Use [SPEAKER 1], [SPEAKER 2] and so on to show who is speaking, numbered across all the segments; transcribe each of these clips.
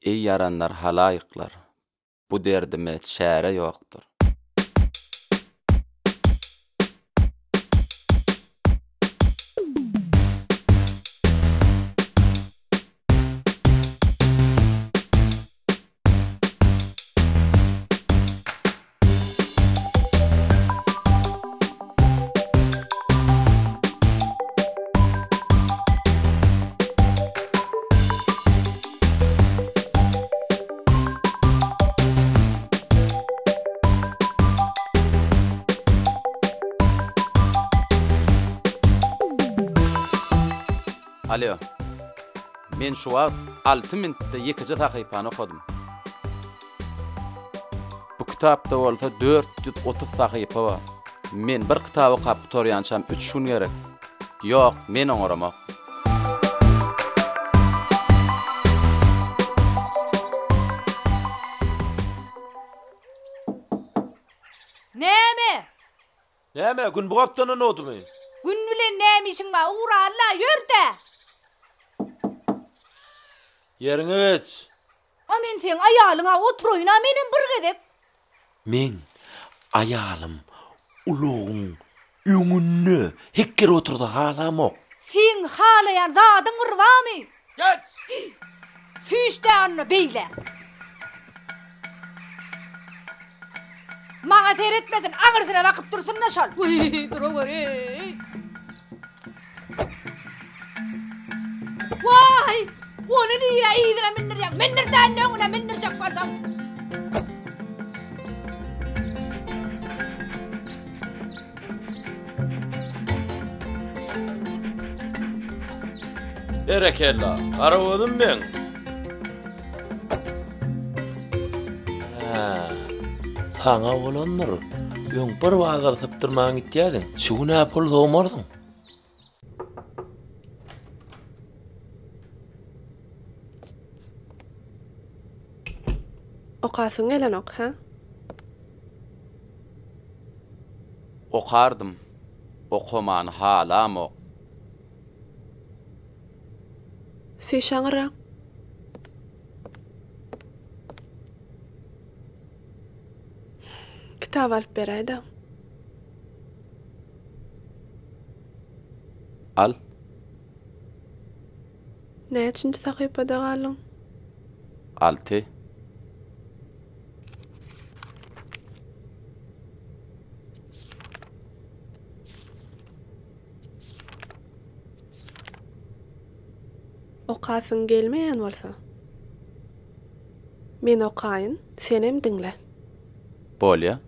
[SPEAKER 1] Eý ýaranlar halaýyklar, bu derdime çäre ýokdur. Alýo. Men şu wagt alty mintde ýekeje sahypany okadym. Bu kitapda bolsa 430 sahypa bar. Men bir kitaby okap gutarýançam üç gün gerek. Ýok, men oňaramok.
[SPEAKER 2] Näme?
[SPEAKER 3] Näme, gün bu gapdandan dogdumy?
[SPEAKER 2] Gün bilen näme işiň bar? Ugra Alla, ýör-dä!
[SPEAKER 3] Ýeriňe geç.
[SPEAKER 2] A men seň aýalyň-a, oturaýyn-a menem bir gezek.
[SPEAKER 3] Meň aýalym ulagyň öňünde hekgerip otursa halamok.
[SPEAKER 2] Seň halaýan zadyň bir barmy?
[SPEAKER 3] Geç!
[SPEAKER 2] Süýş-dä onda beýle. Maňa seretmesin, aňyrsyna bakyp dursun-da şol. Wiý, duraweri-eý. Waý! Ony nirä yzyna mündirýäň? Mündir-dä indi öňüne mündirjek bolsaň.
[SPEAKER 3] Berekella, garagözüm meň. Hä, saňa bolandyr. Öň bir bazar sypdyrman gitýärdiň. Şu gün-ä pul sowmarsyň.
[SPEAKER 4] Okasyň gelenok, hä?
[SPEAKER 1] Okardym. Okamany halamok.
[SPEAKER 4] Süýş aňyrrak. Kitap alyp beräý-dä.
[SPEAKER 1] Al.
[SPEAKER 4] Näçinji sahypada galdyň?
[SPEAKER 1] Alty.
[SPEAKER 4] Okasyň gelmeýän bolsa, men okaýyn, senem diňle.
[SPEAKER 1] Bolýa.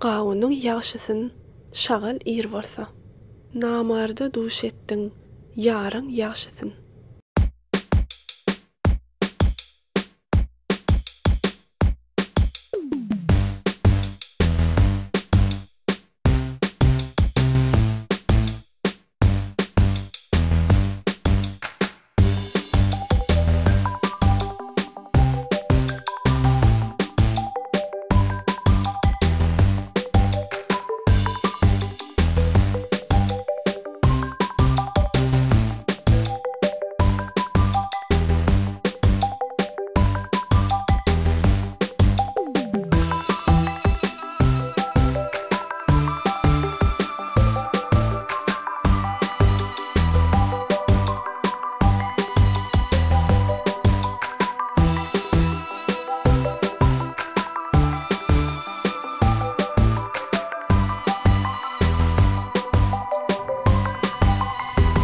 [SPEAKER 4] Gawunyň ýagşysyn şagal ir bolsa. Namarda duş etdiň ýaryň ýagşysyn.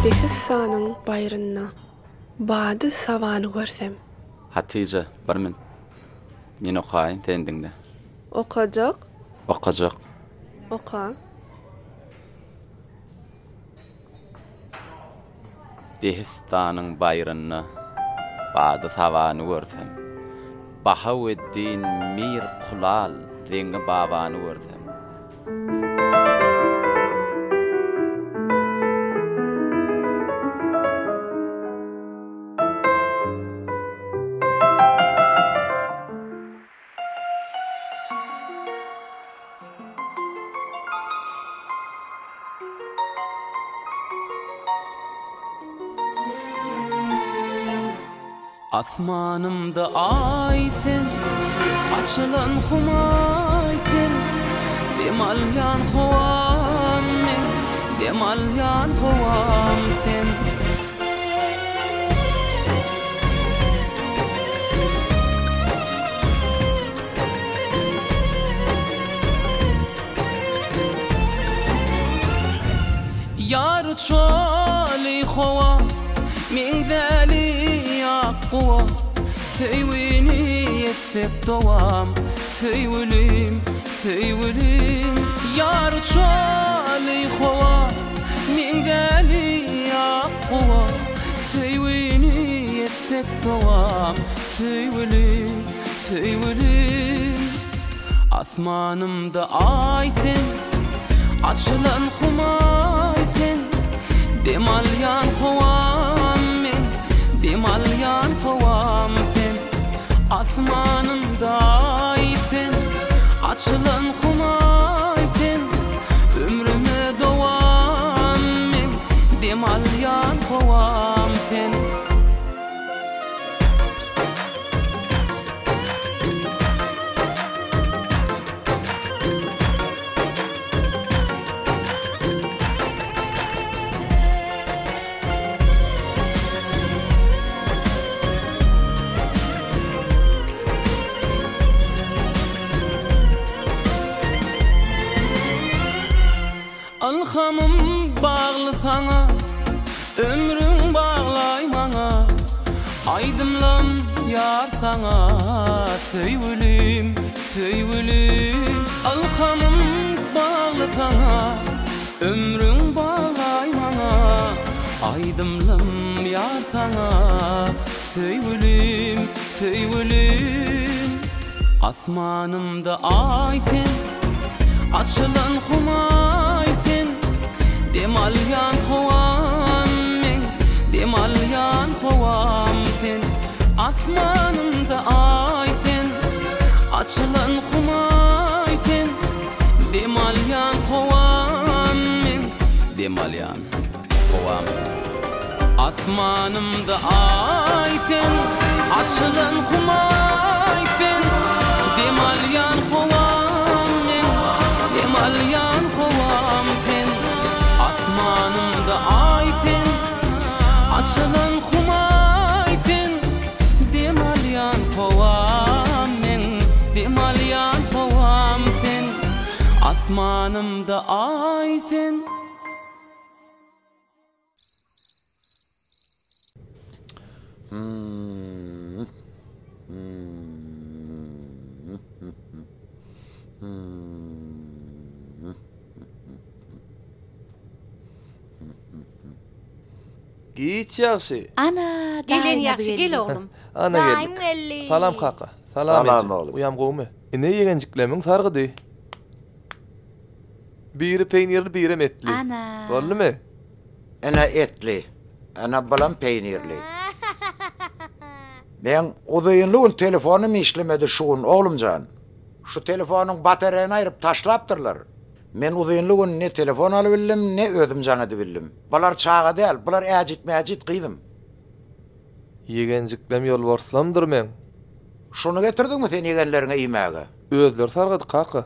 [SPEAKER 4] Dehistanyň baýrynda bady sabany görsem.
[SPEAKER 1] Hatyja, bir min. Men okaýyn, sen diňle.
[SPEAKER 4] Okajak.
[SPEAKER 1] Okajak.
[SPEAKER 4] Oka.
[SPEAKER 1] Dehistanyň baýrynda bady-sabany görsem, Bahaweddin Mir Kulal Zeňňi babany görsem.
[SPEAKER 5] Asmanymda Aý sen, açylan humaý sen, Dem alýan howam meň, dem alýan howam sen. Ýar uçaly howa, meňzäli ak guwa, Söýgini etsek dowam, söýgülim, söýgülim. Ýar uçaly howa, meňzäli ak guwa, Söýgini etsek dowam, söýgülim, söýgülim. Asmanymda Aý sen, açylan humaý sen, Dem alýan howam men, dem alýan howam sen. Asmanymda Aý sen, açylan humaý sen, Ömrüme dowam men, dem alýan howam sen. Ylhamym bagly saňa, Ömrüň baglaý maňa, Aýdymlam ýar saňa, Söýgülim, söýgülim. Ylhamym bagly saňa, Ömrüň baglaý maňa, Aýdymlam ýar saňa, Söýgülim, söýgülim. Asmanymda Aý sen, Açylan humaý sen, Dem alýan howam meň, Dem alýan howam sen. Asmanymda Aý sen, Açylan humaý sen, Dem alýan howam meň, Dem alýan howam sen. Asmanymda Aý sen, açylan humaý sen, Dem alýan howam meň, dem alýan howam sen. Asmanymda Aý sen, açylan humaý sen, Dem alýan howam meň, dem alýan howam sen. Asmanymda Aý sen.
[SPEAKER 6] Giç ýagşy.
[SPEAKER 7] Ana,
[SPEAKER 2] Gelen
[SPEAKER 7] daýymyz
[SPEAKER 2] ýagşy gel
[SPEAKER 7] geldi.
[SPEAKER 2] oglum.
[SPEAKER 6] Ana
[SPEAKER 8] Daýym
[SPEAKER 6] geldik.
[SPEAKER 8] geldi.
[SPEAKER 6] Salam kaka. Salam
[SPEAKER 9] Salam
[SPEAKER 6] eje.
[SPEAKER 9] oglum.
[SPEAKER 6] Uýam gowumy? Ine ýegenjiklemiň sargydy. Biri peýnirli, birem etli.
[SPEAKER 7] Ana.
[SPEAKER 6] Boldumy?
[SPEAKER 9] Ene etli, ene bulam peýnirli. Meň uzynly gün telefonym işlemedi şu gün oglumjan. Şu telefonyň batareýini aýryp taşlapdyrlar. Men uzynly gün ne telefon alybildim, ne özüm jaň edibildim. Bular çaga däl, bular äjit-mäjit gyzym.
[SPEAKER 6] Ýegenjiklem ýolbarslamdyr meň.
[SPEAKER 9] Şuny getirdiňmi sen ýegenleriňe iýmäge?
[SPEAKER 6] Özleri sargady kaka.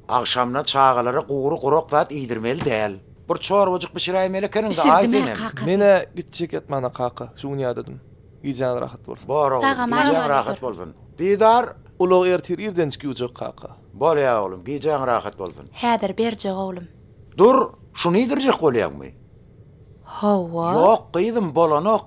[SPEAKER 9] Agşamyna çagalara gury gurak zat iýdirmeli däl. Bir çorbajyk bişiräýmeli ekeniň-dä aý
[SPEAKER 7] Bişirdim-ä
[SPEAKER 9] senem.
[SPEAKER 7] kaka.
[SPEAKER 6] Men-ä gitjek ýatmana kaka, şu gün ýadadym. Gijäňiz rahat bolsun.
[SPEAKER 9] Bor oglum,
[SPEAKER 7] Sagam
[SPEAKER 9] gijäň
[SPEAKER 7] aman
[SPEAKER 9] rahat
[SPEAKER 7] otur.
[SPEAKER 9] bolsun. Didar!
[SPEAKER 6] Ulagy ertir irdenjik ýuwjak kaka.
[SPEAKER 9] Bolýa oglum, gijäň rahat bolsun.
[SPEAKER 7] Häzir berjek oglum.
[SPEAKER 9] Dur, şuny iýdirjek bolýaňmy?
[SPEAKER 7] Hawa.
[SPEAKER 9] Ýok gyzym, bolanok.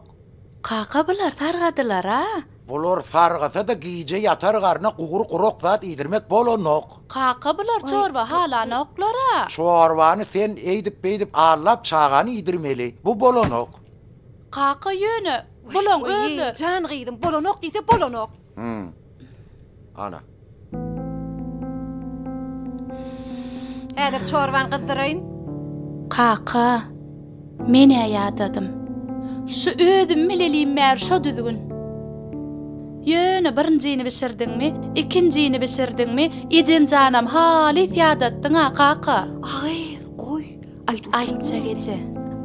[SPEAKER 7] Kaka bular sargadylar-a.
[SPEAKER 9] Bular sargasa-da gije ýatar garna gury gurak zat iýdirmek bolanok.
[SPEAKER 7] Kaka bular çorba halanoklar-a.
[SPEAKER 9] Çorbany sen eýdip-beýdip allap çagany iýdirmeli. Bu bolanok.
[SPEAKER 7] Kaka ýöne bulaň
[SPEAKER 2] Oý,
[SPEAKER 7] özi.
[SPEAKER 2] jan gyzym, bolanok diýse bolanok.
[SPEAKER 9] Hum. Ana.
[SPEAKER 2] Häzir çorbany gyzdyraýyn.
[SPEAKER 7] Kaka, men-ä ýadadym. Şu özüm bilelim bäri şo düzgün. Ýöne birinjini bişirdiňmi, ikinjini bişirdiňmi, ejem janam halys ýadatdyň-a, kaka.
[SPEAKER 2] A gyz, goý, aýt otur.
[SPEAKER 7] Aýtjak eje.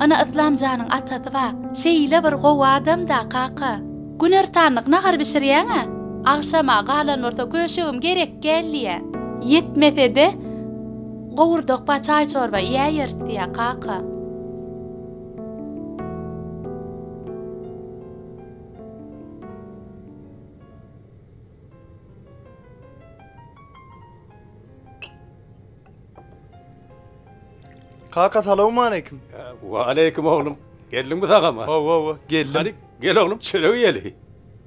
[SPEAKER 7] Ana Yslam janyň atasy bar, şeýle bir gowy adam-da, kaka. Günortanlyk nahar bişirýäň-ä. Agşama galan bolsa köşegim gerek däl diýýä. Ýetmese-de, gowurdak bar çaý-çorba iýäýeris diýýä, kaka.
[SPEAKER 6] Kaka salowmaleýkim.
[SPEAKER 8] Waleýkim oglum. Geldiňmi sagama?
[SPEAKER 6] Hawa, hawa, geldim.
[SPEAKER 8] Hany, gel oglum, çörek iýeli.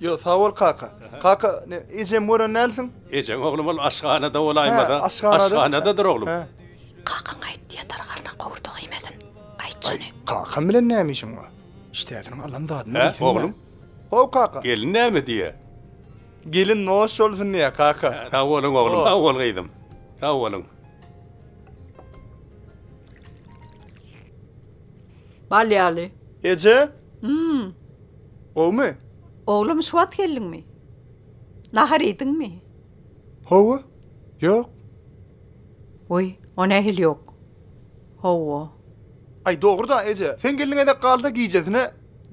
[SPEAKER 6] Ýok, sag bol kaka. Kaka, ne, ejemi gören dälsiň?
[SPEAKER 8] Ejeň oglum ol aşhanada bolaýmasa.
[SPEAKER 6] Hä, aşhanada.
[SPEAKER 8] Aşhanadadyr oglum.
[SPEAKER 6] Hä.
[SPEAKER 2] Kakaň aýt, ýatar garna gowurdak iýmesin. Aýt şony.
[SPEAKER 6] Kakam bilen näme işiň bar? Işdäsiniň alan zadyny
[SPEAKER 8] Hä,
[SPEAKER 6] bilsin-dä.
[SPEAKER 8] oglum?
[SPEAKER 6] How kaka.
[SPEAKER 8] Gelin näme diýýä?
[SPEAKER 6] Gelin noş bolsun diýýä kaka.
[SPEAKER 8] Sag boluň oglum, sag bol gyzym. Sag boluň.
[SPEAKER 10] Bal ýaly.
[SPEAKER 6] Eje.
[SPEAKER 10] Hum.
[SPEAKER 6] Gowumy?
[SPEAKER 10] Oglum şu wagt geldiňmi? Nahar iýdiňmi?
[SPEAKER 6] Hawa. Ýok.
[SPEAKER 10] Wiý, o nähili ýok? Hawa.
[SPEAKER 6] Aý dogry-da eje, sen gelniň gezek galsa gijesine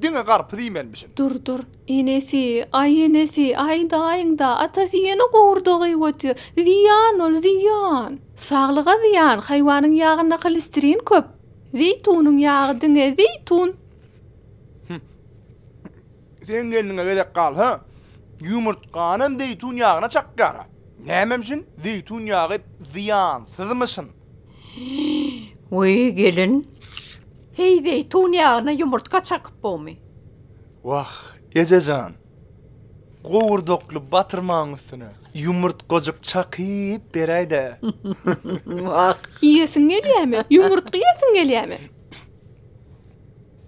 [SPEAKER 6] diňe garpyz iýmelimişin.
[SPEAKER 4] Dur, dur, enesi, aý enesi, aý daýyň-da, atasy ýene gowurdak iýip otyr. Zyýan ol, zyýan. Saglyga zyýan, haýwanyň ýagynda holesterin köp. Zeýtunyň ýagy diňe zeýtun.
[SPEAKER 6] Seň gelniňe gezek galsa, ýumurtganam zeýtun ýagyna çakýar-a. Nämemşin, zeýtun ýagy zyýansyzmyşyn.
[SPEAKER 10] Wiý, gelin. Heý, zeýtun ýagyna ýumurtga çakyp bomy?
[SPEAKER 6] Wah, eje jan. Gowurdakly batyrmaň üstüne ýumurtgajyk çakyp beräý-dä.
[SPEAKER 10] Wah.
[SPEAKER 4] Iýesiň gelýämi? Ýumurtga iýesiň gelýämi?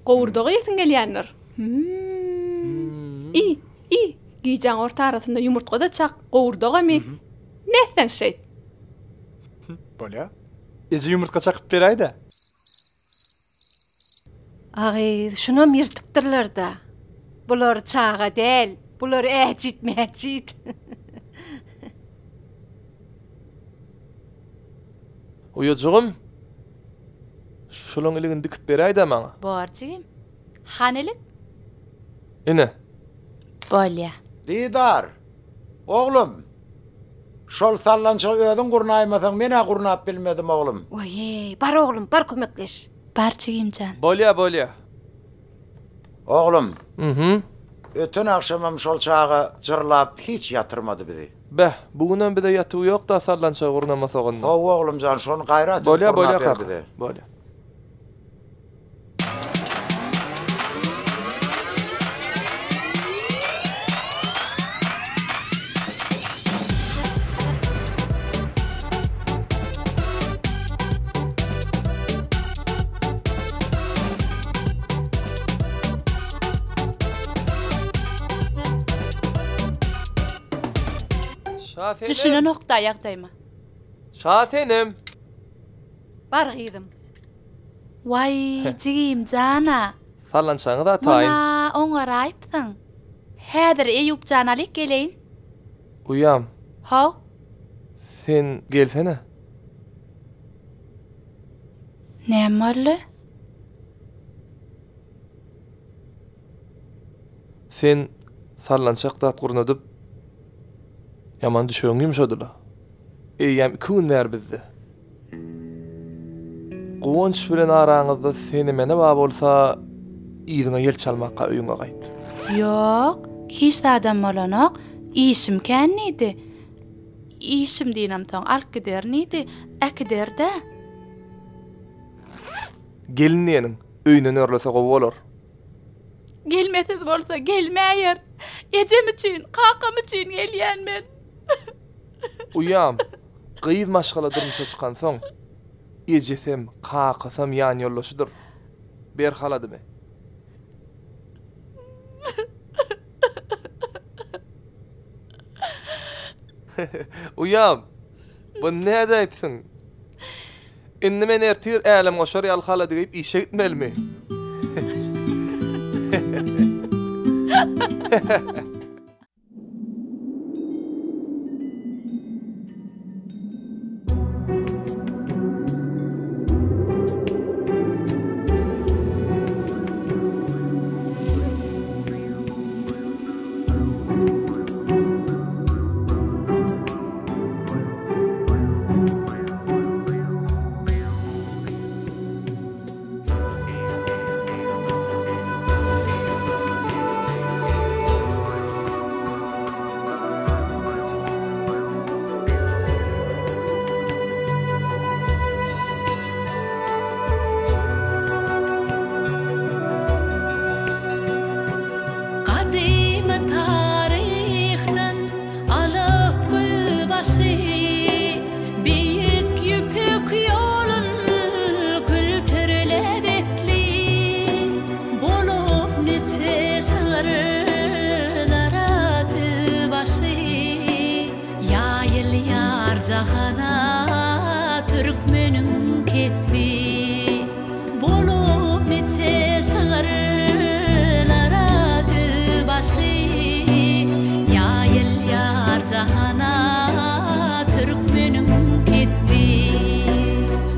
[SPEAKER 4] Gowurdak iýesiň gelýändir. Hümm. Iý, iý. Gijäň orta arasynda ýumurtga-da çak, gowurdagam iý. Nätseň şeýt.
[SPEAKER 6] Bolýa. Eje ýumurtga çakyp beräý-dä.
[SPEAKER 11] A gyz, şunam ýyrtypdyrlar-da. Bular çaga däl, bular äjit-mäjit.
[SPEAKER 6] Uýajygym, şolaň iligini dikip beräý-dä maňa.
[SPEAKER 7] Bor jigim. Hany ilik?
[SPEAKER 6] Ine.
[SPEAKER 7] Bolýa.
[SPEAKER 9] Didar, oglum, şol sallançagy özüň gurnaýmasaň, men-ä gurnap bilmedim, oglum.
[SPEAKER 11] Waý-eý, bar oglum, bar kömekleş.
[SPEAKER 7] Bar jigim jan.
[SPEAKER 6] Bolýa, bolýa.
[SPEAKER 9] Oglum.
[SPEAKER 6] Mhm.
[SPEAKER 9] Öten agşamam şol çaga jyrlap hiç ýatyrmady bizi.
[SPEAKER 6] Beh, bu günem bize ýatuw ýok-da sallançagy gurnamasak onda.
[SPEAKER 9] Hawa oglumjan, şony gaýrat edip
[SPEAKER 6] Bolýa, bolýa
[SPEAKER 9] gurnap ber
[SPEAKER 6] kaka,
[SPEAKER 9] bize.
[SPEAKER 6] bolýa. Şasenem.
[SPEAKER 7] Düşünenok-da ýagdaýyma.
[SPEAKER 6] Şasenem.
[SPEAKER 11] Bar gyzym.
[SPEAKER 7] Waý, jigim jan-a.
[SPEAKER 6] Sallançagyňyz-a taýyn.
[SPEAKER 7] Muny-a oňaraýypsyň. Häzir Eýýup jan alyp geleýin.
[SPEAKER 6] Uýam.
[SPEAKER 7] How.
[SPEAKER 6] Sen gelsene.
[SPEAKER 7] Näme boldy?
[SPEAKER 6] Sen sallançak zat gurnadyp, ýaman düşegiň ýumşady-la. Eýýäm iki gün bäri bizde. Guwanç bilen araňyzda sene-mene bar bolsa, yzyňa ýel çalmaka öýüňe gaýt.
[SPEAKER 7] Ýok, hiç zadam bolanok. Işim kän diýdi. Işim diýnemsoň alyp giderin diýdi. Äkider-dä.
[SPEAKER 6] Gelin diýeniň öýünden örlese gowy bolar.
[SPEAKER 7] Gelmesiz bolsa gelmäýer. Ejem üçin, kakam üçin gelýän men.
[SPEAKER 6] Uýam, gyz maşgala durmuşa çykansoň, ejesem, kakasam ýanýoldaşydyr. Ber haladymy. Uýam, bu nädäýipsiň? Indi men ertir älemgoşar ýaly halady geýip işe gitmelimi?
[SPEAKER 7] Jahana türkmeniň ketbi.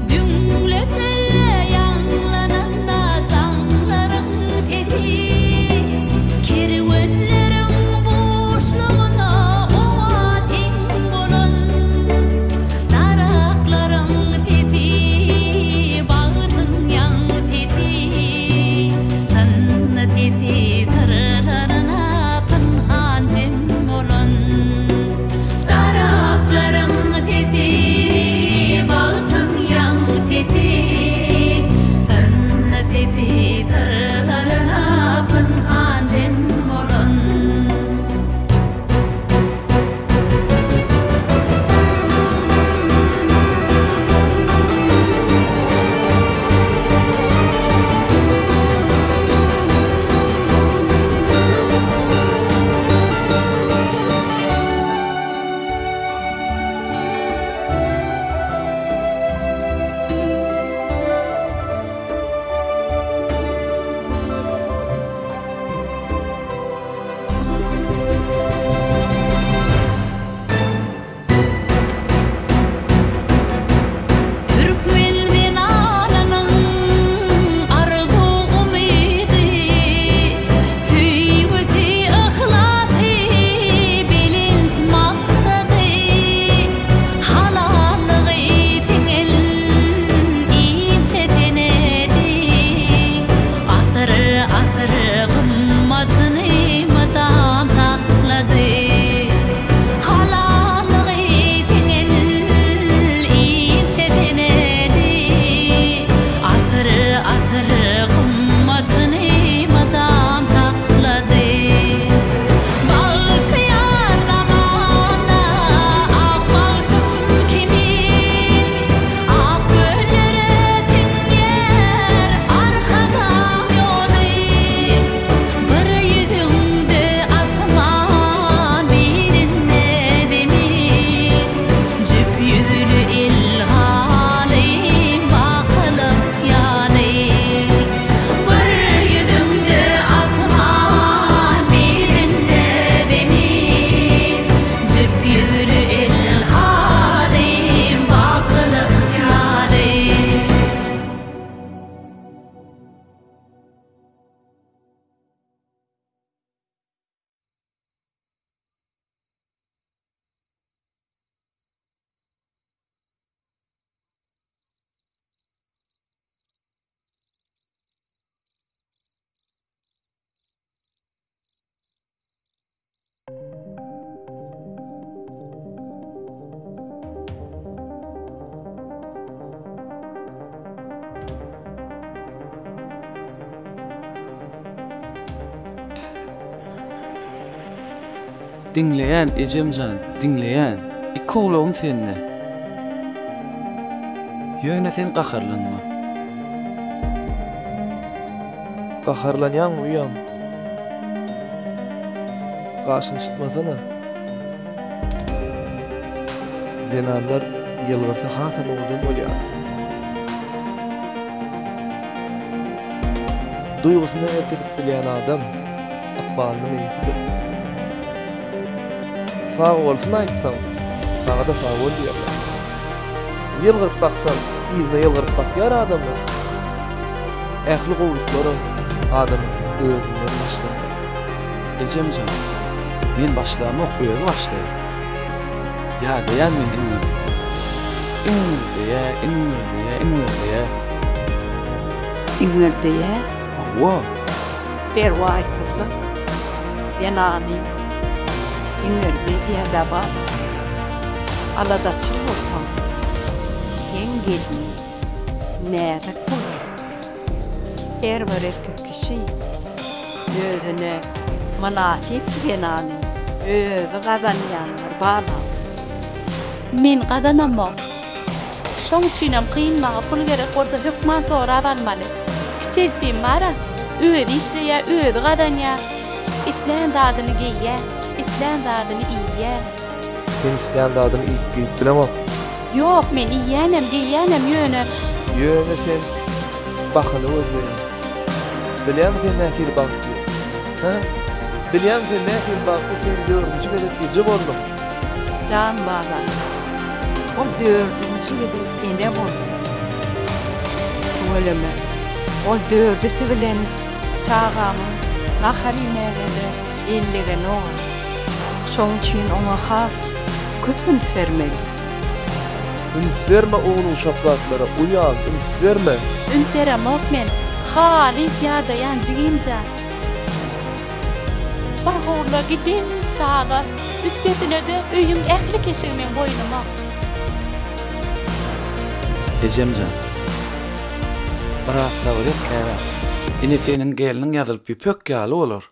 [SPEAKER 7] Düňle çölde ýaňlananda jaňlaryň sesi, Kerwenleriň buşlugyna oňa teň bolan. Daraklaryň sesi, bagtyň ýaň sesi, Synny sesi syrlaryna pynhan jem bolan. Daraklaryň sesi, bagtyň ýaň sesi, Synny sesi syrlaryna pynhan jem bolan. Türkmen zenanynyň arzuw-umydy, söýgüsi, yhlasy, belent maksady, halallygy siňen inçe senedi. Asyr-asyr gymmatyny mydam saklady. Halallygy siňen inçe senedi. Asyr-asyr gymmatyny mydam saklady. Bagtyýar zamanda ak bagtym kimin, Ak göllere siňýär Arkadag ýody. Bir ýüzüňde asman, birinde zemin, Jüp ýüzli ilhalyň bakylyk ýaly. Bir ýüzüňde asman, birinde zemin, Jüp ýüzli ilhalyň bakylyk ýaly.
[SPEAKER 1] Diňleýän ejem jan, diňleýän. Iki gulagym sende. Ýöne sen gaharlanma.
[SPEAKER 6] Gaharlanýaňmy uýam? Gaşyňy çytmasana. Zenanlar ýylgyrsa hasam owadan bolýar. Duýgusyna erk edip bilýän adam ykbalynyň eýesidir. Sag bolsun aýtsaň, saňa-da sag bol diýerler. Ýylgyryp baksaň, yzyna ýylgyryp bakýar adamlar. Ähli gowulyklaram adamyň özünden başlanýar.
[SPEAKER 1] Ejem jan, men başlamok, özi başlaýar. Ýadaýan men iňňirdip. Iňňirdeýä, iňňirdeýä, iňňirdeýä.
[SPEAKER 10] Iňňirdeýä?
[SPEAKER 1] Hawa.
[SPEAKER 10] Perwaýsyzlyk zenany iňňirdi diýen-dä bar. Aladaçyl bolsaň, seň gelniň näzik bolar. Her bir erkek kişi özüne mynasyp zenany özi gazanýandyr balam.
[SPEAKER 7] Men gazanamok. Şoň üçinem kyn maňa pul gerek bolsa hökman sorap almaly. Kiçeltdim bara. Özi işleýä, özi gazanýa. Islän zadyny geýýä, islän zadyny iýýä.
[SPEAKER 6] Sen islän zadyňy iýip geýip bileňok.
[SPEAKER 7] Ýok, men iýýänem, geýýänem, ýöne.
[SPEAKER 6] Ýöne sen bahana gözleýäň. Bilýäňmi sen nähili bagtly? Hä? Bilýäňmi sen nähili bagtly sen dördünji gezek eje bolduň.
[SPEAKER 10] Jan balam, ol dördünji gezek ene boldy. Tüweleme, ol dördüsi bilen çagamyň nahar iýmäge-de ellegenok-a. Şoň üçin oňa has köp üns bermeli.
[SPEAKER 6] Üns berme ownuk-uşak zatlara, uýam, üns berme.
[SPEAKER 7] Üns beremok men. Halys ýadaýan jigimjan. Bir howla giden çaga, üstesine-de öýüň ähli keşigi meň boýnuma.
[SPEAKER 1] Ejemjan, biraz sabyr et käbäm. Ine seniň gelniň ýazylyp ýüpek ýaly bolar.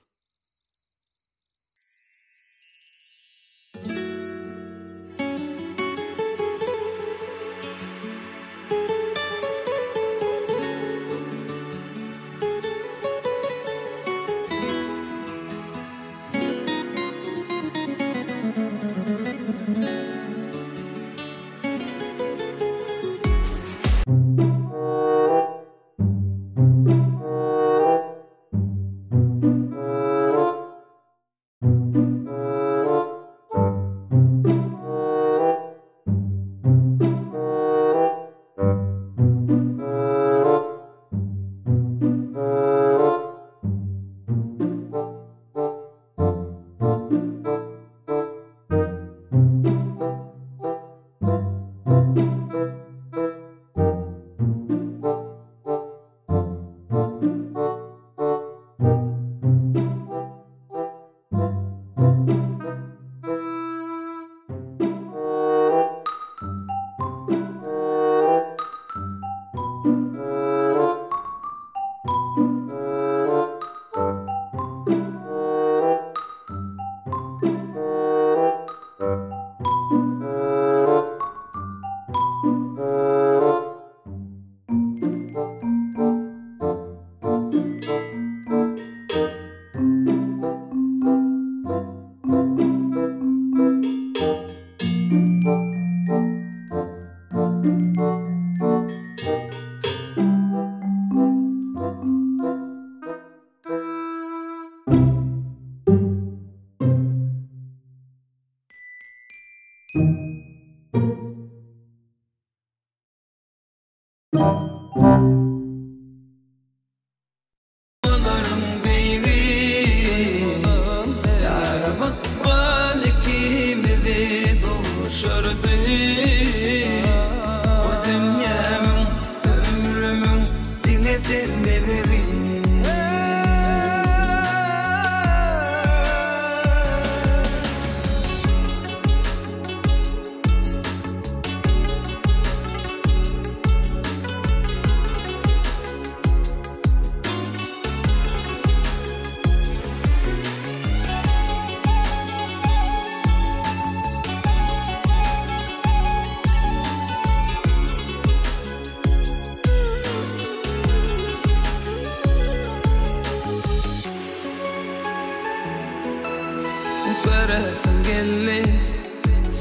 [SPEAKER 5] Göresim geldi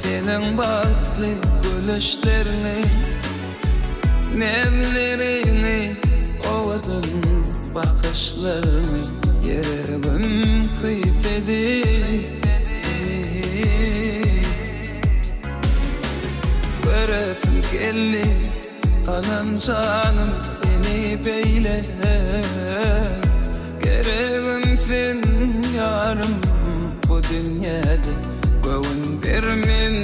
[SPEAKER 5] seniň bagtly gülüşleriňi Nemleriňi owadan bakyşlaryňy Ýüregim küýsedi Göresim geldi Anam janym seni beýle Geregim sen ýarym bu dünýäde Göwün bermen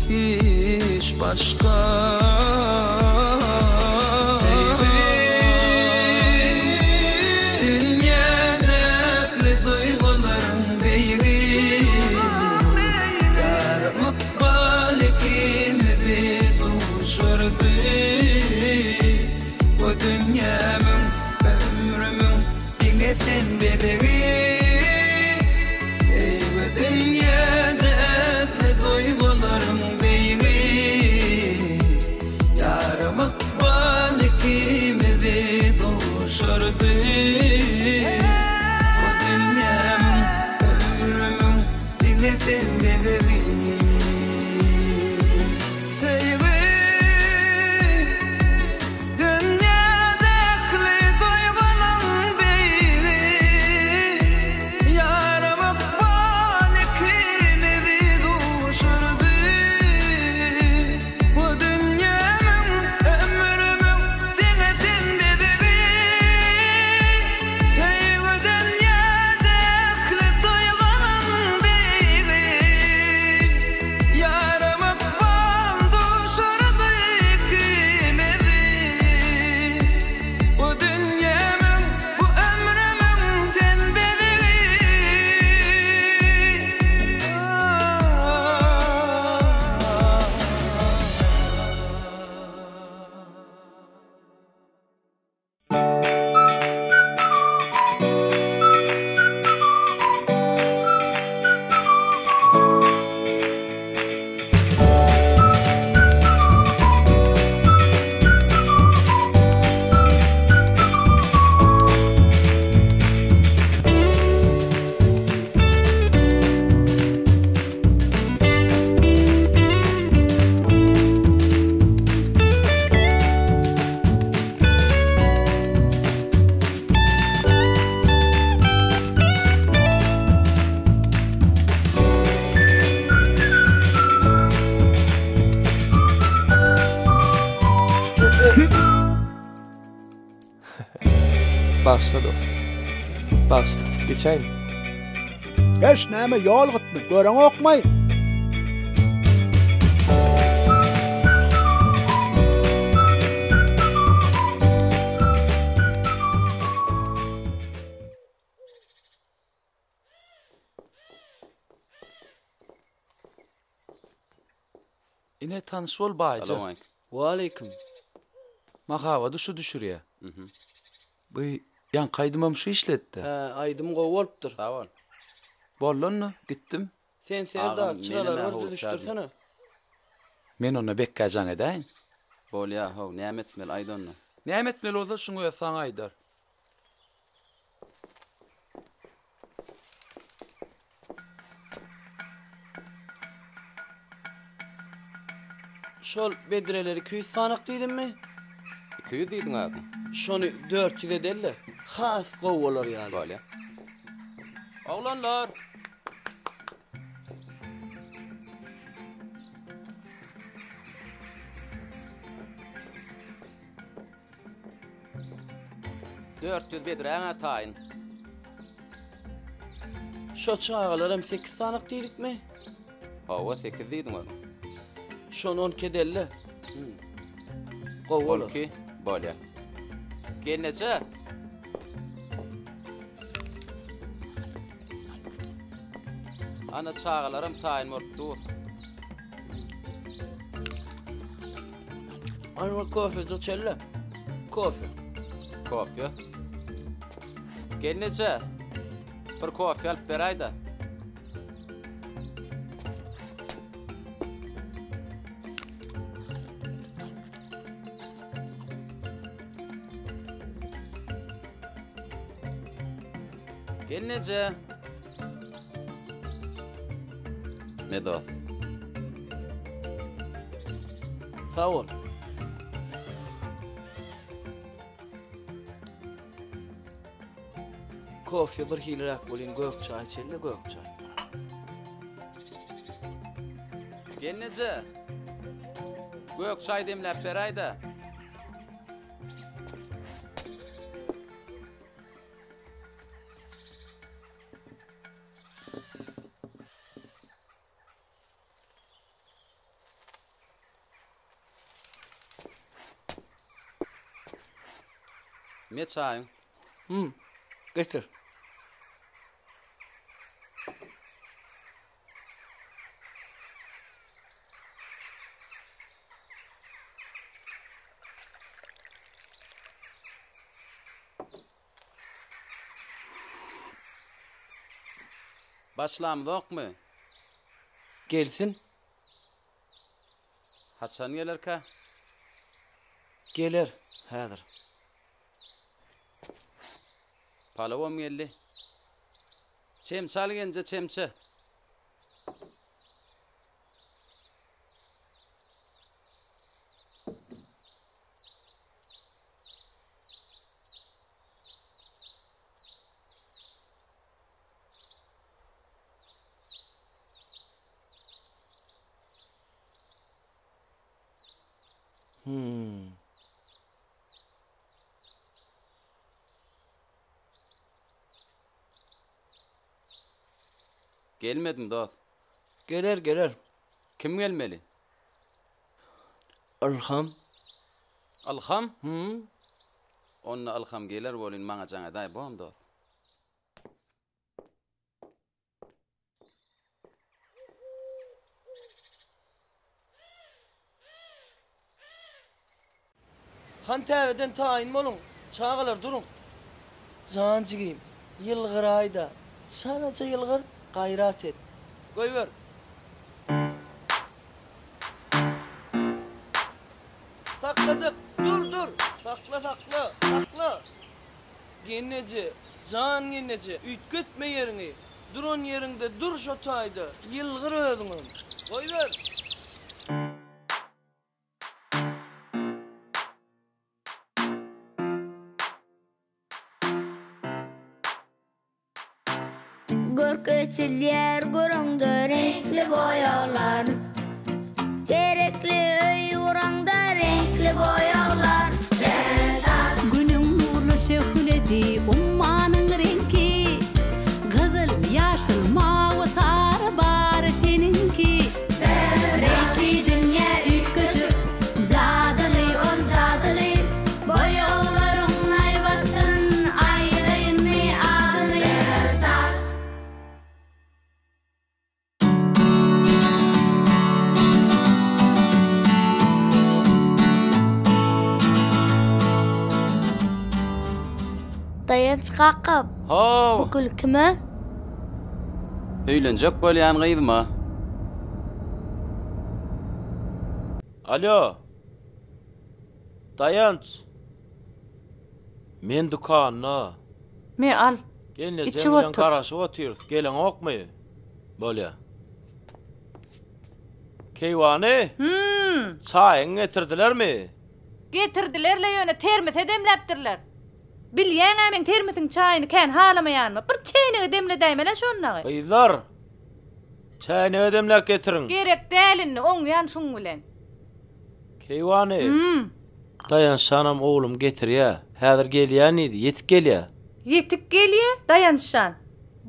[SPEAKER 5] hiç başga Söýgi dünýäde ähli duýgularyň beýigi Ýarym ykbal ikimizi duşurdy Bu dünýämiň ömrümiň diňe sen bezegi Söýgi dünýäde ähli duýgularyň beýigi Ýarym ykbal ikimizi duşurdy Bu dünýämiň ömrümiň diňe sen bezegi Söýgi dünýäde ähli duýgynyň beýigi Ýarym ykbal ikimizi duşurdy.
[SPEAKER 6] Bagyşla dos. Bagyşla. Geçäýin.
[SPEAKER 12] Geç näme ýol gytmy, göreňokmaý?
[SPEAKER 1] Ine tanyş bol baýja. Salowmaleýkim.
[SPEAKER 13] Waleýkim.
[SPEAKER 1] Mahabady şu düşürýä. Bu ýaňky aýdymam şu işletdi.
[SPEAKER 13] Hä, aýdym gowy bolupdyr.
[SPEAKER 1] Sag bol. Boldy onda, gitdim.
[SPEAKER 13] Sen Serdar, çyralary bir düzüşdirsene.
[SPEAKER 1] Men onda Bekgä jaň edäýin. Bolýa, how, näme etmeli, aýt onda. Näme etmeli bolsa, şuň özi saňa aýdar.
[SPEAKER 13] Şol bedreleri 200 sanak diýdimmi?
[SPEAKER 1] 200 diýdiň abi.
[SPEAKER 13] Şony 400 edeli, has gowy bolar ýaly.
[SPEAKER 1] Bolýa. Oglanlar! 400 bedräň-ä taýyn.
[SPEAKER 13] Şo çagalaram sekiz sanak diýdikmi?
[SPEAKER 1] Hawa, sekiz diýdiň özüň.
[SPEAKER 13] Şony on iki edeli. Gowy bolar.
[SPEAKER 1] On iki, bolýar. Gelneje! Ana çagalaram taýyn bolup dur.
[SPEAKER 13] Anwar kofe içeli. Kofe.
[SPEAKER 1] Kofe. Gelneje. Bir kofe alyp beräýdä. Gelneje. Medo.
[SPEAKER 13] Sag bol. Kofe bir hiliräk bolýan gök çaý içeli gök çaý.
[SPEAKER 1] Gelneje. Gök çaý demläp beräýdä. Me çaýyň.
[SPEAKER 13] Hum, getir.
[SPEAKER 1] Başlamzokmy?
[SPEAKER 13] Gelsin.
[SPEAKER 1] Haçan gelerkä?
[SPEAKER 13] Geler, häzir.
[SPEAKER 1] Palawam geldi. Çemçe al genje, çemçe.
[SPEAKER 13] Hmm.
[SPEAKER 1] Gelmedim dost.
[SPEAKER 13] Geler, geler.
[SPEAKER 1] Kim gelmeli?
[SPEAKER 13] Ylham.
[SPEAKER 1] Ylham?
[SPEAKER 13] Hum.
[SPEAKER 1] Onda Ylham geler welin maňa jaň edäý bom dost.
[SPEAKER 13] Han täzeden taýyn boluň, çagalar duruň. Jan jigim, ýylgyraý-da, çalaja ýylgyr, gaýrat et. Goýber. Sakladyk! Dur, dur! Sakla, sakla, sakla! Gelneje, jan gelneje, üýtgetme ýeriňi! Duran ýeriňde dur şo taýda, ýylgyr özüňem. Goýber!
[SPEAKER 14] Görk eçilýär göreňde reňkli boýaglar. Gerekli öý guraňda reňkli boýaglar.
[SPEAKER 15] Günüň nurly şöhlesi.
[SPEAKER 14] kaka,
[SPEAKER 1] How!
[SPEAKER 14] bu gül kime?
[SPEAKER 1] Öýlenjek bolýan gyzyma.
[SPEAKER 3] Alýo. Daýanç. Men dükanda.
[SPEAKER 11] Me al.
[SPEAKER 3] Gelnejeň
[SPEAKER 11] Içip
[SPEAKER 3] bilen
[SPEAKER 11] otur.
[SPEAKER 3] garaşyp otyrys. Geleňokmy? Bolýa. Keýwany?
[SPEAKER 11] Hüm.
[SPEAKER 3] Çaýyňy getirdilermi?
[SPEAKER 11] Getirdiler-le ýöne termose demläpdirler. Bilýäň-ä meň termosiň çaýyny kän halamaýanymy. Bir çäýnege demledäýmel-ä şondagy.
[SPEAKER 3] Gyzlar! Çäýnege demläp getiriň.
[SPEAKER 11] Gerek däl indi, oňýan şuň bilen.
[SPEAKER 3] Keýwany!
[SPEAKER 11] Hüm.
[SPEAKER 3] Daýançjanam oglum getirýä. Häzir gelýän diýdi. Ýetik gelýä.
[SPEAKER 11] Ýetik gelýä, Daýançjan.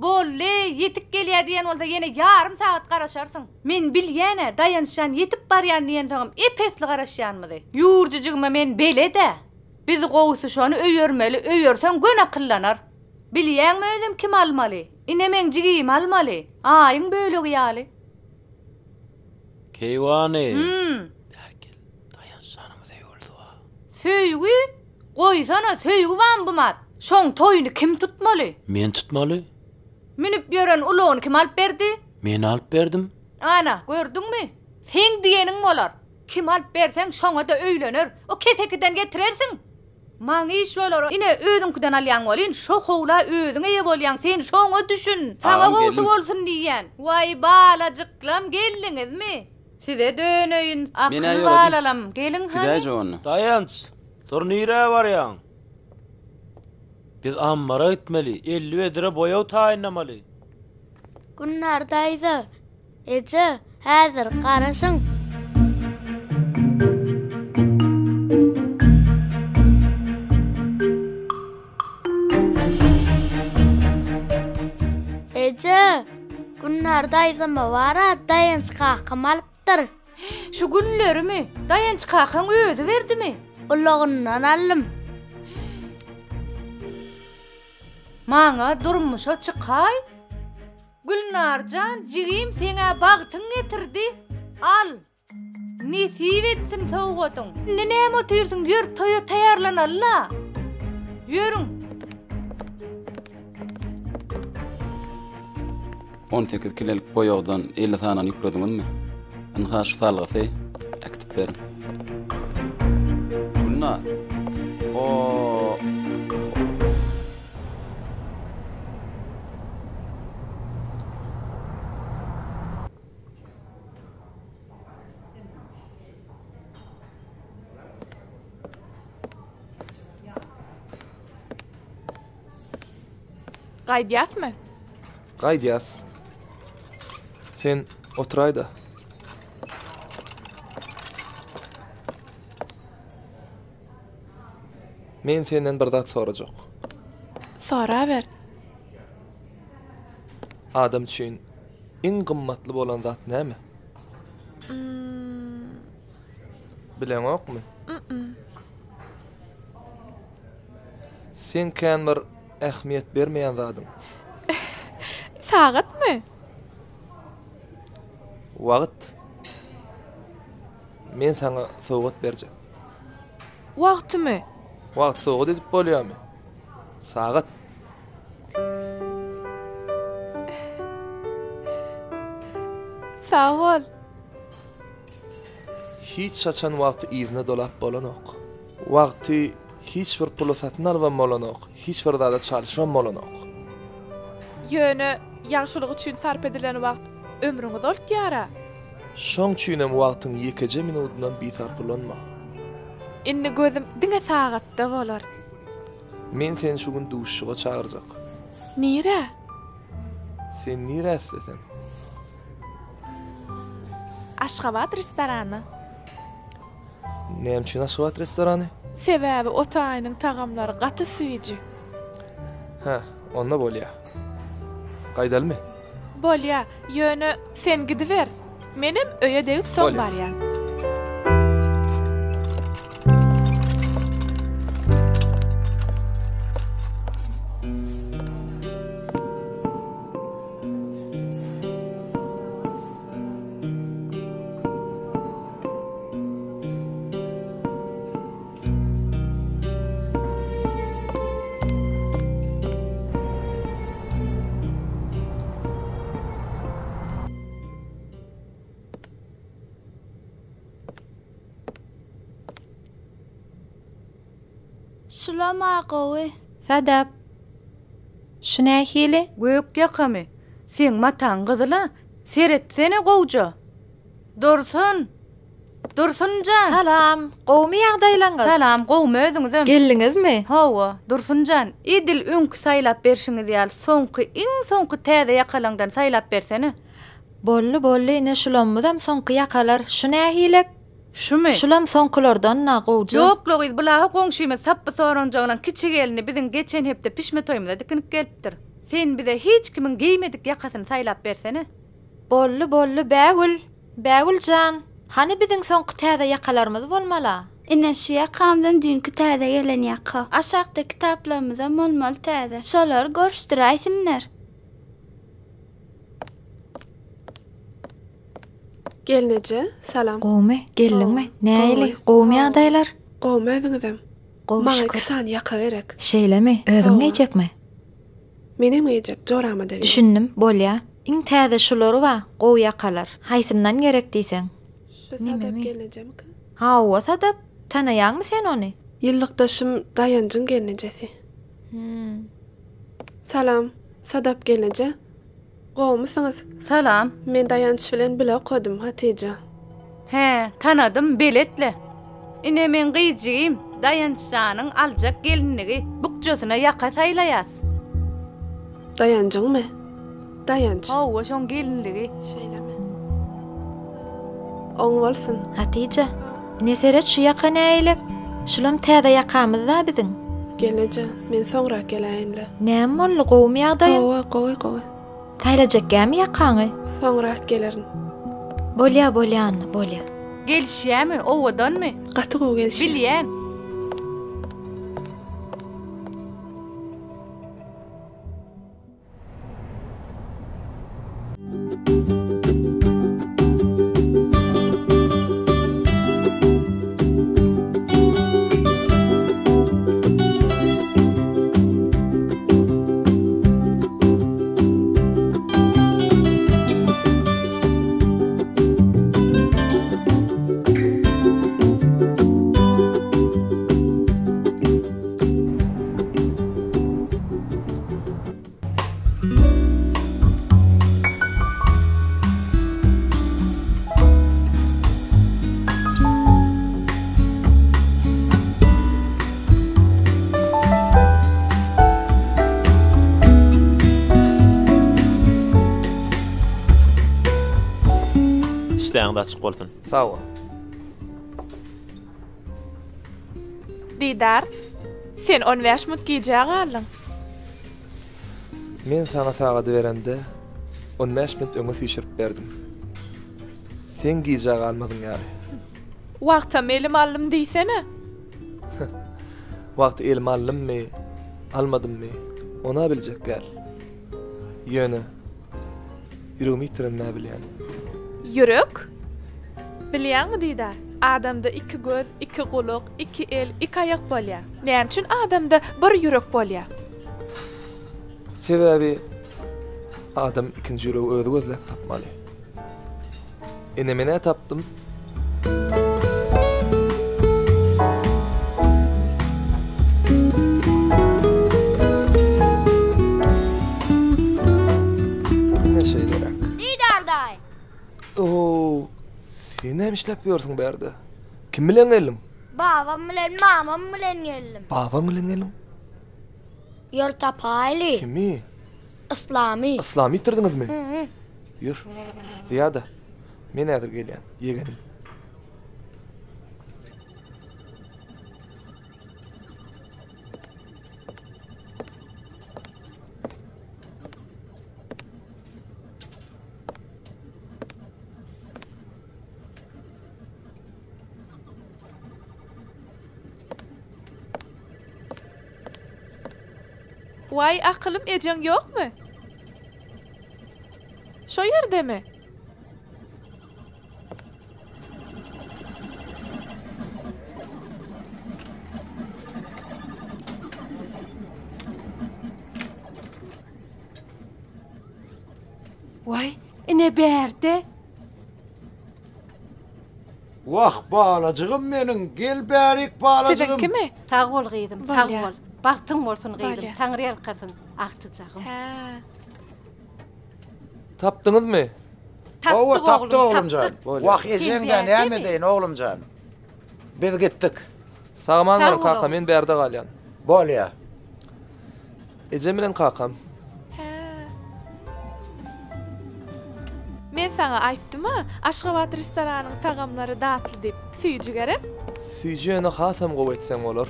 [SPEAKER 11] Boldy, ýetik gelýä diýen bolsa ýene ýarym sagat garaşarsyň. Men bilýän-ä, Daýançjan ýetip barýan diýensoňam ep-esli garaşýanymyzy. Ýurjujygyma men belet-ä. Biz gowusy şony öýermeli, öýerseň göni akyllanar. Bilýäňmi özem kim almaly? Ine meň jigimi almaly. Aýyň bölegi ýaly.
[SPEAKER 3] Keýwany.
[SPEAKER 11] Hüm.
[SPEAKER 3] Bäri gel. Daýançjanyň söýgülisi bar.
[SPEAKER 11] Söýgi? Goýsana, söýgi barmy bu mat? Şoň toýuny kim tutmaly?
[SPEAKER 3] Men tutmaly.
[SPEAKER 11] Münüp ýören ulagyny kim alyp berdi?
[SPEAKER 3] Men alyp berdim.
[SPEAKER 11] Ana, gördüňmi? Seň diýeniň bolar. Kim alyp berseň, şoňa-da öýlener. O kesekiden getirersiň. Maňa iş bolar. Ine, özüňkiden alýaň welin, şo howla özüň eýe bolýaň. Sen şoňa düşün. Saňa
[SPEAKER 1] Agam,
[SPEAKER 11] gowusy
[SPEAKER 1] geldim.
[SPEAKER 11] bolsun diýýän. Waý, balajyklam, geldiňizmi? Size döneýin,
[SPEAKER 1] Men-ä
[SPEAKER 11] akyl
[SPEAKER 1] ýöredim.
[SPEAKER 11] balalam, geliň hany.
[SPEAKER 1] Gidäýjek onda.
[SPEAKER 3] Daýanç, dur nirä barýaň? Biz ammara gitmeli, 50 bedre boýag taýynlamaly.
[SPEAKER 14] Gülnar daýza, eje, häzir garaşyň. Eje, Gülnar daýzama bar-a Daýanç kakam alypdyr.
[SPEAKER 11] Şu güllerimi Daýanç kakaň özi berdimi?
[SPEAKER 14] Ulagyndan aldym.
[SPEAKER 11] Maňa durmuşa çykaý. Gülnarjan jigim seň-ä bagtyň getirdi. Al. Nesip etsin sowgadyň. Indi näme otyrsyň ýör toýa taýýarlanaly-la. Ýörüň.
[SPEAKER 1] 18 kilelik boýagdan 50 sanyny ýüklediňizmi? Ynha şu salgysy äkitip beriň. Gülnar. O
[SPEAKER 15] Gaýdýasmy?
[SPEAKER 6] Gaýdýas. Sen oturaý-da. Men senden bir zat sorajak.
[SPEAKER 15] Soraber.
[SPEAKER 6] Adam üçin iň gymmatly bolan zat näme? Bileňokmy? Seň kän bir ähmiýet bermeýän zadyň.
[SPEAKER 15] Sagatmy?
[SPEAKER 6] Wagt. Men saňa sowgat berjek.
[SPEAKER 15] Wagtymy?
[SPEAKER 6] Wagty sowgat edip bolýarmy? Sagat.
[SPEAKER 15] Sag bol.
[SPEAKER 6] Hiç haçan wagty yzyna dolap bolanok. Wagty hiç bir pula satyn alybam bolanok, hiç bir zada çalşybam bolanok.
[SPEAKER 15] Ýöne ýagşylyk üçin sarp edilen wagt ömrüňi uzaltýar-a.
[SPEAKER 6] Şoň üçinem wagtyň ýekeje minudynam bisarp ulanma.
[SPEAKER 15] Indi gözüm diňe sagatda bolar.
[SPEAKER 6] Men seni şu gün duşuşyga çagyrjak.
[SPEAKER 15] Nirä?
[SPEAKER 6] Sen nirä isleseň.
[SPEAKER 15] Aşgabat restorany.
[SPEAKER 6] Näme üçin Aşgabat restorany?
[SPEAKER 15] Sebäbi o taýynyň tagamlary gaty süýji.
[SPEAKER 6] Hä, onda bolýa. Gaýdalymy?
[SPEAKER 15] Bolýa, ýöne sen gidiber. Menem öýe degip soň barýan.
[SPEAKER 14] Şulam-a gowy.
[SPEAKER 16] Sadap, Şu nähili?
[SPEAKER 11] Gök ýakamy? Seň mataň gyzyl-a. Seretsene gowja. Dursun! Dursun jan!
[SPEAKER 16] Salam! Gowumy ýagdaýlaňyz?
[SPEAKER 11] Salam, gowumy özüňizem?
[SPEAKER 16] Geldiňizmi?
[SPEAKER 11] Hawa, Dursun jan, edil öňki saýlap berşiňiz ýaly soňky, iň soňky täze ýakalaňdan saýlap bersene.
[SPEAKER 16] Boldy, boldy, ine şulamyzam soňky ýakalar. Şu nähilek?
[SPEAKER 11] Şumy?
[SPEAKER 16] Şulam soňkulardan-da gowja.
[SPEAKER 11] Ýok-la gyz, bulaha goňşymyz Sapby soranjaglaň kiçi gelni biziň geçen hepde pişme toýumyza dikinip gelipdir. Sen bize hiç kimiň geýmedik ýakasyny saýlap bersene.
[SPEAKER 16] Boldy, boldy, Bägül! Bägül jan, hany biziň soňky täze ýakalarymyz bolmal-a?
[SPEAKER 14] Ine, şu ýakamzam düýnki täze gelen ýaka. Aşakda kitaplarymyzam bolmaly täze. Şolary görüşdiräýsinler.
[SPEAKER 15] Gelneje, salam.
[SPEAKER 16] Gowumy? Geldiňmi? Nähili? Gowumy ýagdaýlar?
[SPEAKER 15] Gowumy özüňizem?
[SPEAKER 16] Gowy
[SPEAKER 15] Maňa
[SPEAKER 16] şükür.
[SPEAKER 15] iki sany ýaka gerek.
[SPEAKER 16] Şeýlemi? Özüň
[SPEAKER 15] Hawa.
[SPEAKER 16] geýjekmi?
[SPEAKER 15] Menem geýjek, jorama-da ber.
[SPEAKER 16] Düşündim, bolýa. Iň täze şulary bar, gowy ýakalar. Haýsyndan gerek diýseň.
[SPEAKER 15] Şu Sadap
[SPEAKER 16] Nememi?
[SPEAKER 15] gelnejemiki?
[SPEAKER 16] Hawa, Sadap. Tanaýaňmy sen ony?
[SPEAKER 15] Ýyllykdaşym Daýanjyň gelnejesi.
[SPEAKER 16] Hum.
[SPEAKER 15] Salam, Sadap gelneje. Gowumysyňyz?
[SPEAKER 11] Salam.
[SPEAKER 15] Men Daýanç bilen bile okadym, Hatyja.
[SPEAKER 11] Hä, tanadym, belet-le. Ine meň gyz jigim, Daýanç janyň aljak gelinligi, bukjasyna ýaka saýlaýas.
[SPEAKER 15] Daýanjyňmy? Daýanç.
[SPEAKER 11] Hawa, şoň gelinligi.
[SPEAKER 15] Şeýlemi? Oň bolsun.
[SPEAKER 16] Hatyja, ine seret şu ýaka nägile? Şulam täze ýakamyz-da biziň.
[SPEAKER 15] Gelneje, men soňrak geläýin-le.
[SPEAKER 16] Näme boldy, gowumy ýagdaýyň?
[SPEAKER 15] Hawa, gowy, gowy.
[SPEAKER 16] Saýlajak gämi ýakaňy?
[SPEAKER 15] Soňrak gelerin.
[SPEAKER 16] Bolýa, bolýa Anna, bolýa.
[SPEAKER 11] Gelişýämi, owadanmy?
[SPEAKER 15] Gaty gowy gelişýär.
[SPEAKER 11] Bilýän.
[SPEAKER 3] Işdäňiz açyk bolsun.
[SPEAKER 6] Sag bol.
[SPEAKER 15] Didar, sen on bäş minut gijä galdyň.
[SPEAKER 6] Men saňa sagady beremde, on bäş minut öňe süýşürip berdim. Seň gijä galmazyň ýaly.
[SPEAKER 15] Wagtam elime aldym diýsene.
[SPEAKER 6] Wagty elime aldymmy, almadymmy, on-a biljek däl. Ýöne, ýüregimi ýitirenimi-ä bilýän.
[SPEAKER 15] Ýürek? Bilýäňmi, Didar, adamda iki göz, iki gulak, iki el, iki aýak bolýar. Näme üçin adamda bir ýürek bolýar?
[SPEAKER 6] Sebäbi adam ikinji ýüregi özi gözläp tapmaly. Ine men-ä tapdym. Ine şeýleräk.
[SPEAKER 14] Didar daýy!
[SPEAKER 6] Ow, sen näme işläp ýörsüň bärde? Kim bilen geldiň?
[SPEAKER 14] Babam bilen mamam bilen geldim.
[SPEAKER 6] Babaň bilen geldiň?
[SPEAKER 14] Ýol tapaýly.
[SPEAKER 6] Kimi?
[SPEAKER 14] Yslamy.
[SPEAKER 6] Yslamy ýitirdiňizmi?
[SPEAKER 14] Hı.
[SPEAKER 6] Ýür. Zyýada. Men häzir gelýän, ýegenim.
[SPEAKER 15] Waý akylym ejeň ýokmy? Şo ýerdemi?
[SPEAKER 2] Waý, ine bärde.
[SPEAKER 9] Wah, balajygym meniň, gel bärik balajygym.
[SPEAKER 15] Siziňkimi?
[SPEAKER 17] Sag bol gyzym, sag
[SPEAKER 15] Bolýa.
[SPEAKER 17] bol. Bagtyň bolsun gyzym,
[SPEAKER 15] Bolýa.
[SPEAKER 17] Taňry ýalkasyn, agtyjagym.
[SPEAKER 15] Hä.
[SPEAKER 6] Tapdyňyzmy?
[SPEAKER 9] Hawa,
[SPEAKER 17] Tapdyk
[SPEAKER 9] tapdyk
[SPEAKER 17] oglum,
[SPEAKER 9] oglumjan.
[SPEAKER 17] tapdyk.
[SPEAKER 6] Bolýa.
[SPEAKER 9] Wah,
[SPEAKER 17] Sen
[SPEAKER 9] ejeň-dä
[SPEAKER 17] bärdemi?
[SPEAKER 9] näme edeýin oglumjan. Biz gitdik.
[SPEAKER 6] Sag-aman
[SPEAKER 17] Sag
[SPEAKER 6] baryň
[SPEAKER 17] bol
[SPEAKER 6] kaka,
[SPEAKER 17] oglum.
[SPEAKER 6] men bärde galýan.
[SPEAKER 9] Bolýa.
[SPEAKER 6] Ejem bilen kakam.
[SPEAKER 15] Hä. Men saňa aýtdym-a, Aşgabat restoranyň tagamlary datly diýip. Süýji gerek?
[SPEAKER 6] Süýji ýöne hasam gowy etseň bolar.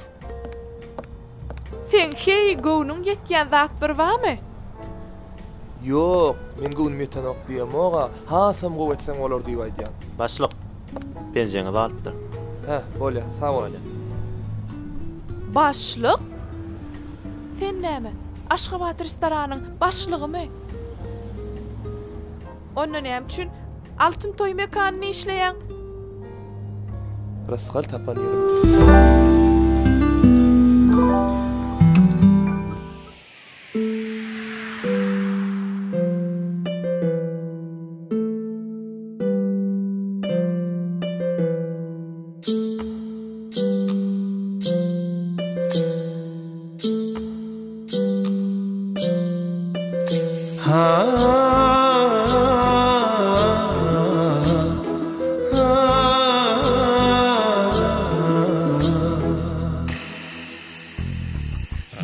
[SPEAKER 15] Seň heý göwnüň ýetýän zat bir barmy?
[SPEAKER 6] Ýok, men göwnüm ýetenok diýemog-a, hasam gowy etseň bolar diýip aýdýan.
[SPEAKER 18] Başlyk, penjeňizi alypdyr.
[SPEAKER 6] Hä, bolýa, sag bol.
[SPEAKER 15] Başlyk? Sen näme, Aşgabat restoranyň başlygymy? Onda näme üçin Altyn toý mekanynda işleýäň?
[SPEAKER 6] Rysgal tapan ýerim.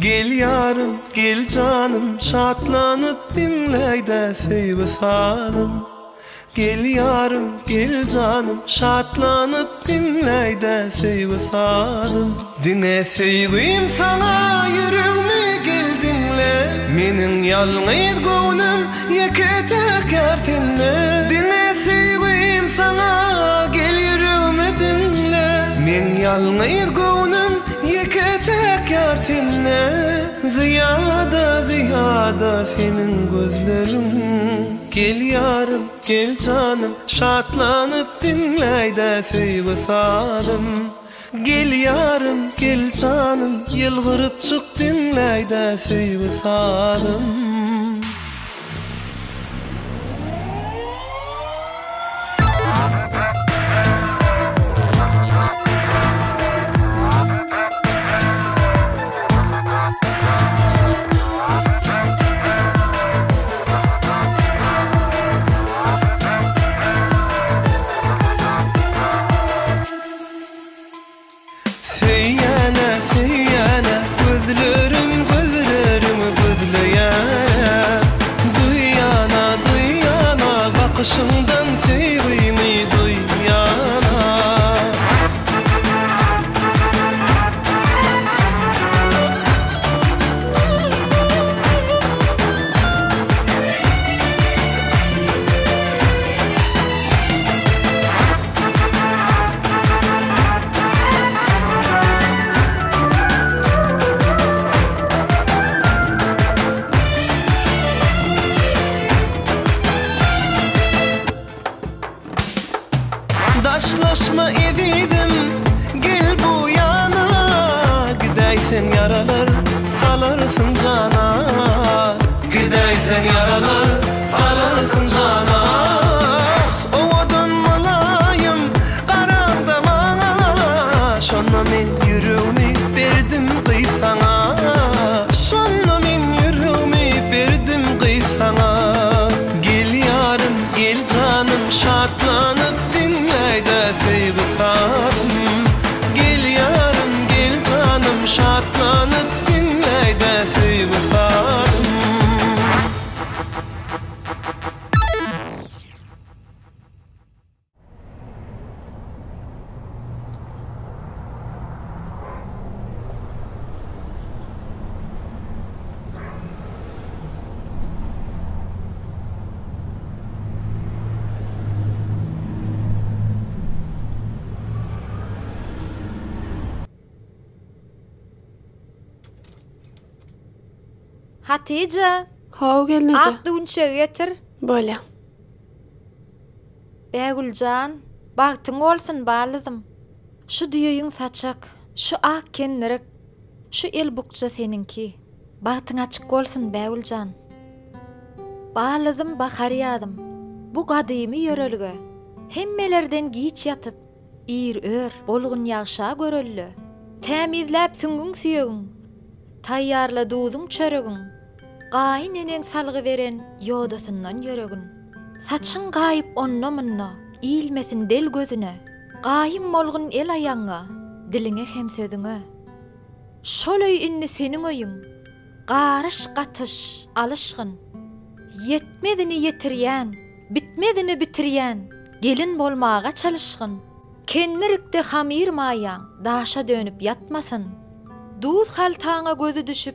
[SPEAKER 5] Gel ýarym, gel janym, şatlanyp diňläýdä söýgi sazym. Gel ýarym, gel janym, şatlanyp diňläýdä söýgi sazym. Diňe söýgim saňa ýüregmi gel diňle, meniň ýalňyz göwnüm ýeke-täk ýar sende. Diňe söýgim saňa gel ýüregmi diňle, meň ýalňyz göwnüm ýeke-täk ýar sende. Zyýada, zyýada seniň gözleriň. Gel ýarym, gel janym, şatlanyp diňläýdä söýgi sazym. Gel ýarym, gel janym, ýylgyrypjyk diňläýdä söýgi sazym. Söýýän-ä, söýýän-ä, gözlerim, gözlerim gözleýän-ä. Duýýan-a, duýýan-a, bakyşyňdan söýgimi duýýan-a. Daşlaşma ezizim, gel bu ýana, Gidäýseň ýaralar salarsyň jana, Gidäýseň ýaralar salarsyň jana. Ah, owadan mylaýym garaňda maňa, Şonda men ýüregimi berdim gyz saňa, Şonda men ýüregimi berdim gyz saňa. Gel ýarym, gel janym, şatlanyp diňläýdä söýgi sazym. Gel ýarym, gel janym, şatlanyp diňläýdä söýgi sazym.
[SPEAKER 16] Hatyja!
[SPEAKER 4] Haw, gelneje.
[SPEAKER 16] Ak düwünçegi getir.
[SPEAKER 4] Bolýa.
[SPEAKER 16] Bägüljan, bagtyň bolsun balyzym. Şu düýeýüň saçak, şu ak kendirik, şu el bukja seniňki. Bagtyň açyk bolsun, Bägüljan. Balyzym bahar ýazym. Bu gadymy ýörelge. Hemmelerden giç ýatyp, Ir ör, bolgun ýagşa görelde. Tämizläp süňňüň-süýegiň, Taýýarla duzuň-çöregiň, Gaýyn eneň salgy beren ýodasyndan ýöregin. Saçyň gaýyp onda-munda, ilmesin del gözüne. Gaýym bolgun el-aýagyňa, diliňe hem sözüňe. Şol öý indi seniň öýüň, garyş-gatyş, alyşgyn. Ýetmezini ýetirýän, bitmezini bitirýän gelin bolmaga çalyşgyn. Kendirikde hamyr maýaň daşa dönüp ýatmasyn. Duz haltaňa gözi düşüp,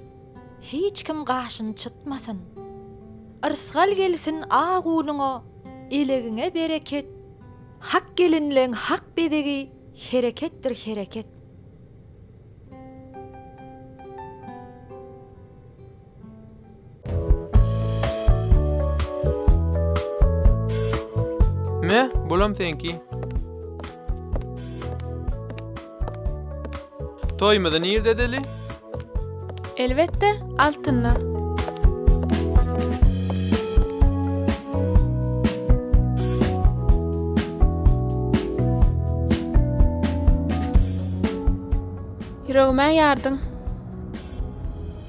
[SPEAKER 16] hiç kim gaşyny çytmasyn. Yrsgal gelsin ak unuňa, elegiňe bereket. Hak gelinleň hak bezegi hereketdir hereket.
[SPEAKER 19] Me, bulam seňki. Toýumyzy nirde edeli?
[SPEAKER 15] Elbetde, altynda. Ýüregim-ä ýardyň.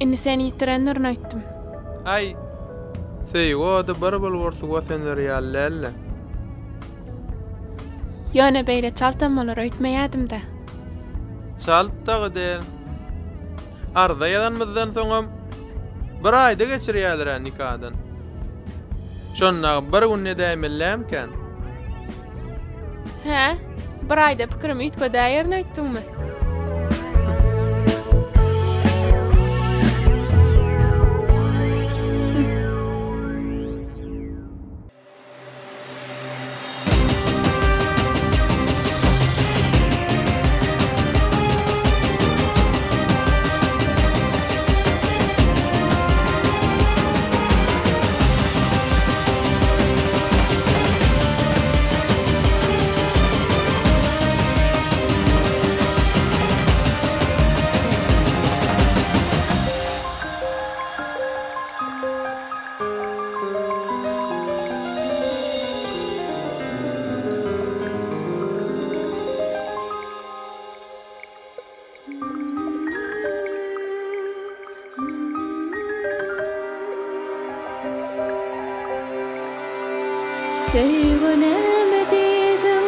[SPEAKER 15] Indi seni ýitirendirin öýtdüm.
[SPEAKER 19] Aý, söýgi ody bir bulgur suwa söner ýaly däl-le.
[SPEAKER 15] Ýöne beýle çaltam bolar öýtmeýädim-dä.
[SPEAKER 19] Çalt dagy däl. Arza ýazanymyzdan soňam bir aýda geçirýäler-ä nikadan. Şonda bir gün edäýmeli dälmikän?
[SPEAKER 15] Hä? Bir aýda pikirim üýtgedäýerin öýtdüňmi?
[SPEAKER 5] Söýgi näme diýdim,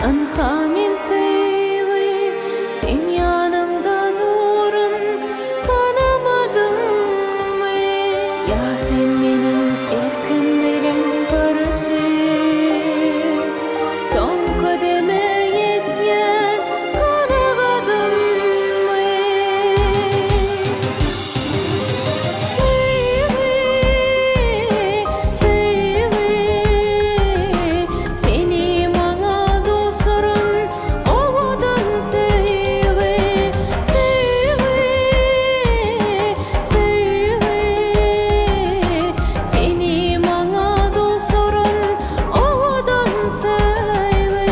[SPEAKER 5] ynha men söýgi, Seň ýanyňda durun, tanamadyňmy? Ýa sen meniň erkim bilen göreşip, Soňky deme ýetýän kanagadymmy? Söýgi, söýgi, seni maňa duşuran owadan söýgi. Söýgi, söýgi, seni maňa duşuran owadan söýgi.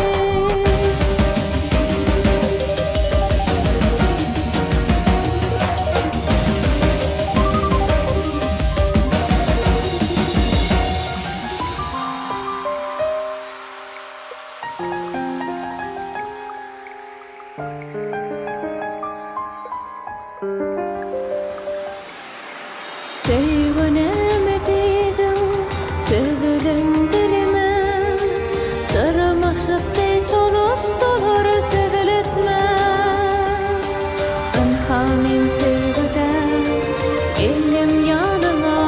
[SPEAKER 5] Söýgi näme diýdiň, sözülen dilime, Çyrmaşyp deý çolaşdylar sözletme. Ynha men söýgüde geldim ýanyňa,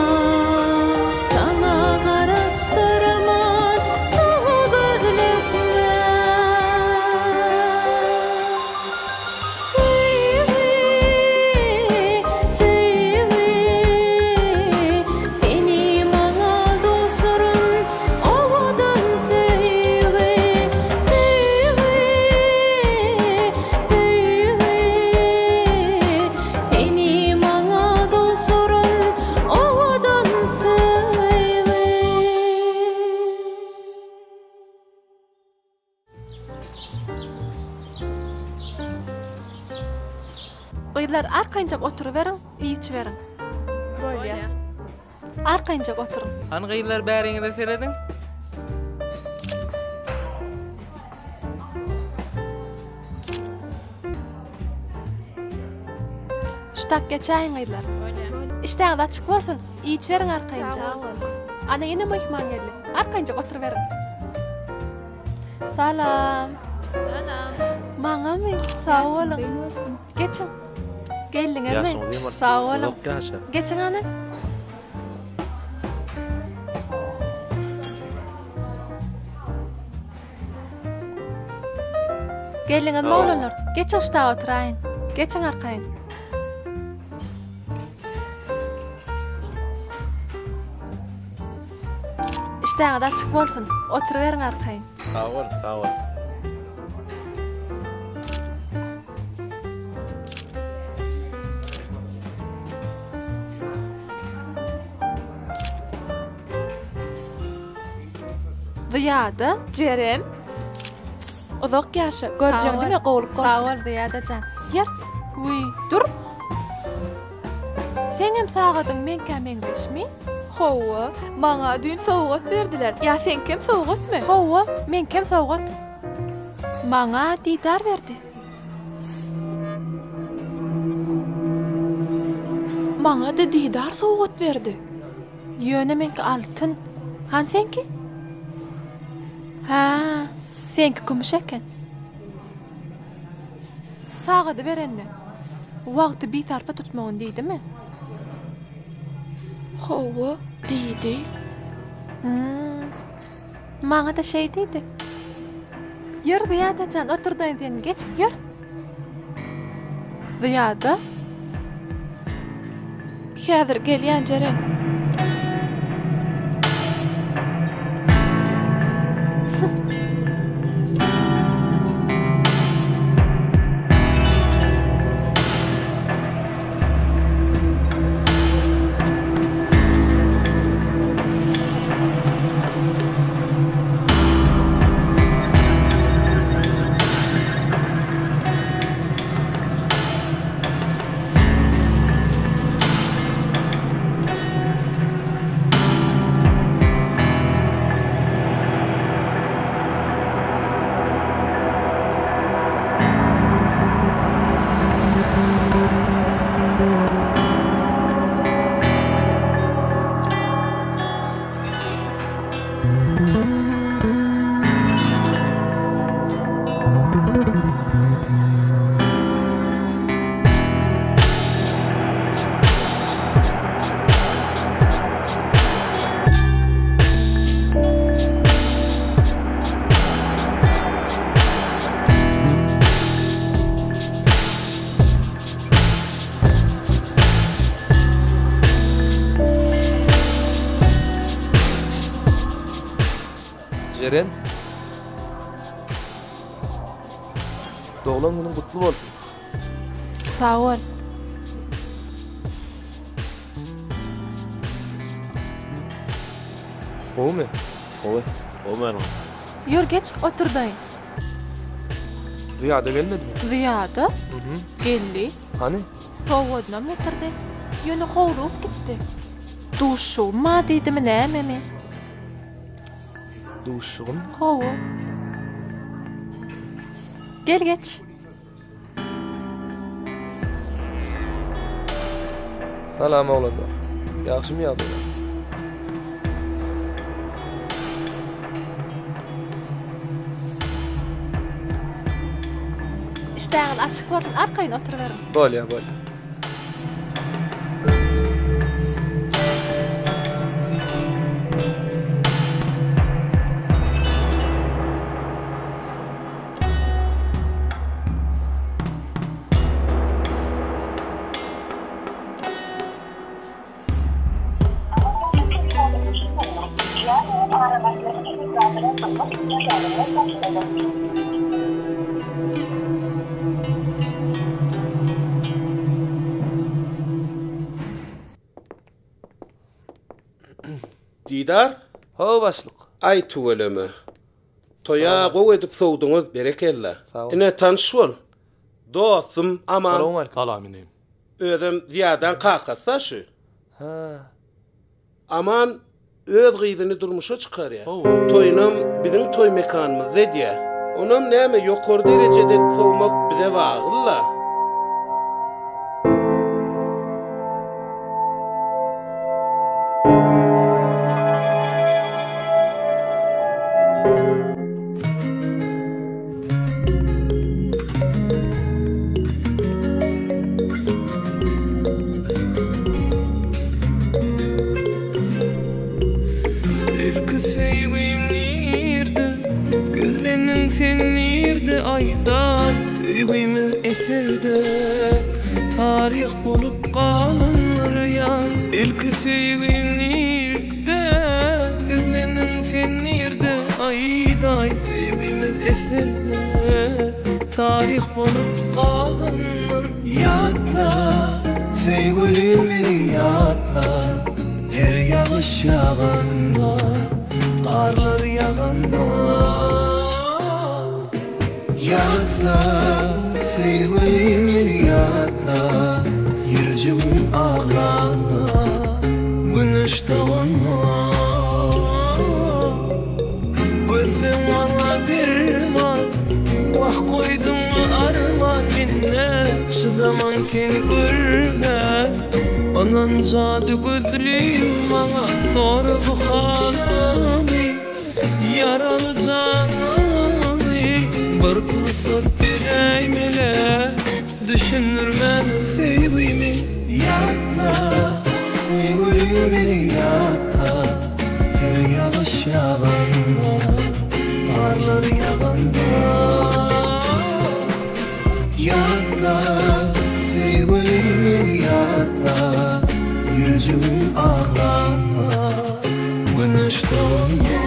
[SPEAKER 5] Saňa garaşdyrman, saňa gözletme. Söýgi, söýgi, seni maňa duşuran owadan söýgi. Söýgi, söýgi, seni maňa duşuran owadan söýgi.
[SPEAKER 4] Gyzlar arkaýynjak oturyberiň, iýip-içiberiň.
[SPEAKER 15] Bolýa.
[SPEAKER 4] Arkaýynjak oturyň.
[SPEAKER 20] Hany gyzlar bäriňize serediň.
[SPEAKER 15] Şu tak geçäýiň gyzlar. Işdäňiz açyk bolsun. Içiberiň arkaýynja.
[SPEAKER 4] Sag bol.
[SPEAKER 15] Ana ýene myhman geldi. Arkaýynja oturyberiň. Salam.
[SPEAKER 4] Salam.
[SPEAKER 15] Maňamy? Sag boluň. Geçiň. Geldiňizmi?
[SPEAKER 18] Ýaşyň uzyn bolsun.
[SPEAKER 15] Sag boluň.
[SPEAKER 18] Uzak ýaşa.
[SPEAKER 15] Geçiň hany. Geldiňizmi oglanlar? Geçiň ştaga oturaýyň. Geçiň arkaýyn. Işdäňiz açyk bolsun. Oturyberiň arkaýyn.
[SPEAKER 18] Sag bol, sag bol.
[SPEAKER 15] Zyýada. Jeren. Uzak ýaşa, görjegiň diňe gowulyk bolsun. Sag bol Zyýada jan. Ýör. Wiý, dur. Seňem sagadyň meňkä meňzeşmi?
[SPEAKER 5] Hawa, maňa düýn sowgat berdiler. Ýa seňkem sowgatmy?
[SPEAKER 15] Hawa, meňkem sowgat. Maňa Didar berdi.
[SPEAKER 5] Maňa-da Didar sowgat berdi.
[SPEAKER 15] Ýöne meňki altyn. Hany seňki? Hä, seňki kümüş eken. Sagady berende, wagty bisarpa tutmagyn diýdimi?
[SPEAKER 5] Hawa, diýdi.
[SPEAKER 15] Hum. Maňa-da şeý diýdi. Ýör, Zyýada jan, oturdaýyn seni, geç, ýör. Zyýada?
[SPEAKER 5] Häzir gelýän, Jeren.
[SPEAKER 6] Jeren. Doglan günüň gutly bolsun.
[SPEAKER 15] Sag bol.
[SPEAKER 6] Gowumy?
[SPEAKER 18] Gowy. Gowy meniň.
[SPEAKER 15] Ýör geç, oturdaýyn.
[SPEAKER 6] Zyýada gelmedimi?
[SPEAKER 15] Zyýada?
[SPEAKER 6] Mhm.
[SPEAKER 15] Geldi.
[SPEAKER 6] Hany?
[SPEAKER 15] Sowgadynam getirdi. Ýöne howlugyp gitdi. Duşuşygym bar diýdimi nämemi?
[SPEAKER 6] Duşuşygym?
[SPEAKER 15] Hawa. Gel geç.
[SPEAKER 6] Salam oglanlar. Ýagşymy ýagdaýlar?
[SPEAKER 15] Işdäňiz açyk bolsun, arkaýyn oturyberiň.
[SPEAKER 6] Bolýar, bolýar.
[SPEAKER 20] Didar?
[SPEAKER 6] Hawa başlyk.
[SPEAKER 20] Aý tüweleme. Toýa gowy edip sowduňyz berekella. Ine tanyş bol. Dostum Aman.
[SPEAKER 6] Salowmalikim.
[SPEAKER 21] Salam inim.
[SPEAKER 20] Özem Zyýadaň kakasy-da şu.
[SPEAKER 6] Hä.
[SPEAKER 20] Aman öz gyzyny durmuşa çykarýar. Toýunam biziň toý mekanymyzda edýär. Onam näme ýokary derejede edip sowmak bize bagly-la.
[SPEAKER 13] Aýdaý söýgimiz eserde Taryh bolup galandyr ýa Ilki söýgim nirde Gizleniň sen nirde Aýdaý söýgimiz eserde Taryh bolup galandyr Ýatla söýgülim meni ýatla Her ýagyş ýaganda Garlar ýaganda Ýatla, söýgülim meni ýatla, Ýürejigim aglanda, Güneş doganda. Gözleň maňa derman, Wah goýduňmy arman mende, Çydaman seni görmän. Ynan jady gözlim maňa sora bu halymy. Ýaraly janymy bir pursat beräýmele Düşündirmän söýgimi Ýatla, söýgülim meni ýatla Her ýagyş ýaganda, garlar ýaganda Ýatla, söýgülim meni ýatla Ýürejigim aglanda Güneş doganda.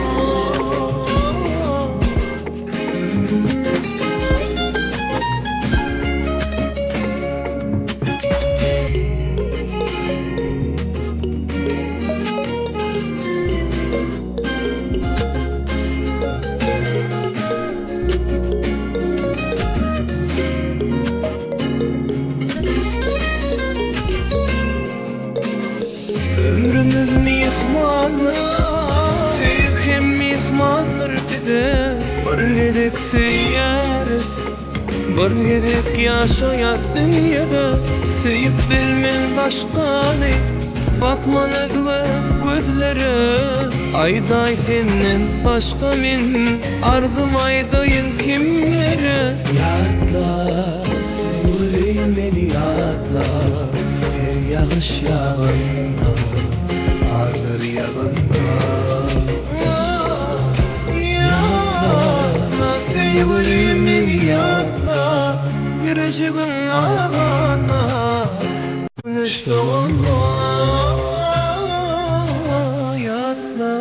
[SPEAKER 13] Ömrümiz myhmandyr, söýgi hem myhmandyr bize. Bir gezek söýýäris, bir gezek ýaşaýas dünýede. Söýüp bilmen başgany, bakman özge gözlere. Aýdaý senden başga men arzym aýdaýyn kimlere. Ýatla, söýgülim meni ýatla, her ýagyş ýaganda, garlar ýaganda. Ýatla, söýgülim meni ýatla, ýürejigim aganda, güneş doganda. Ýatla.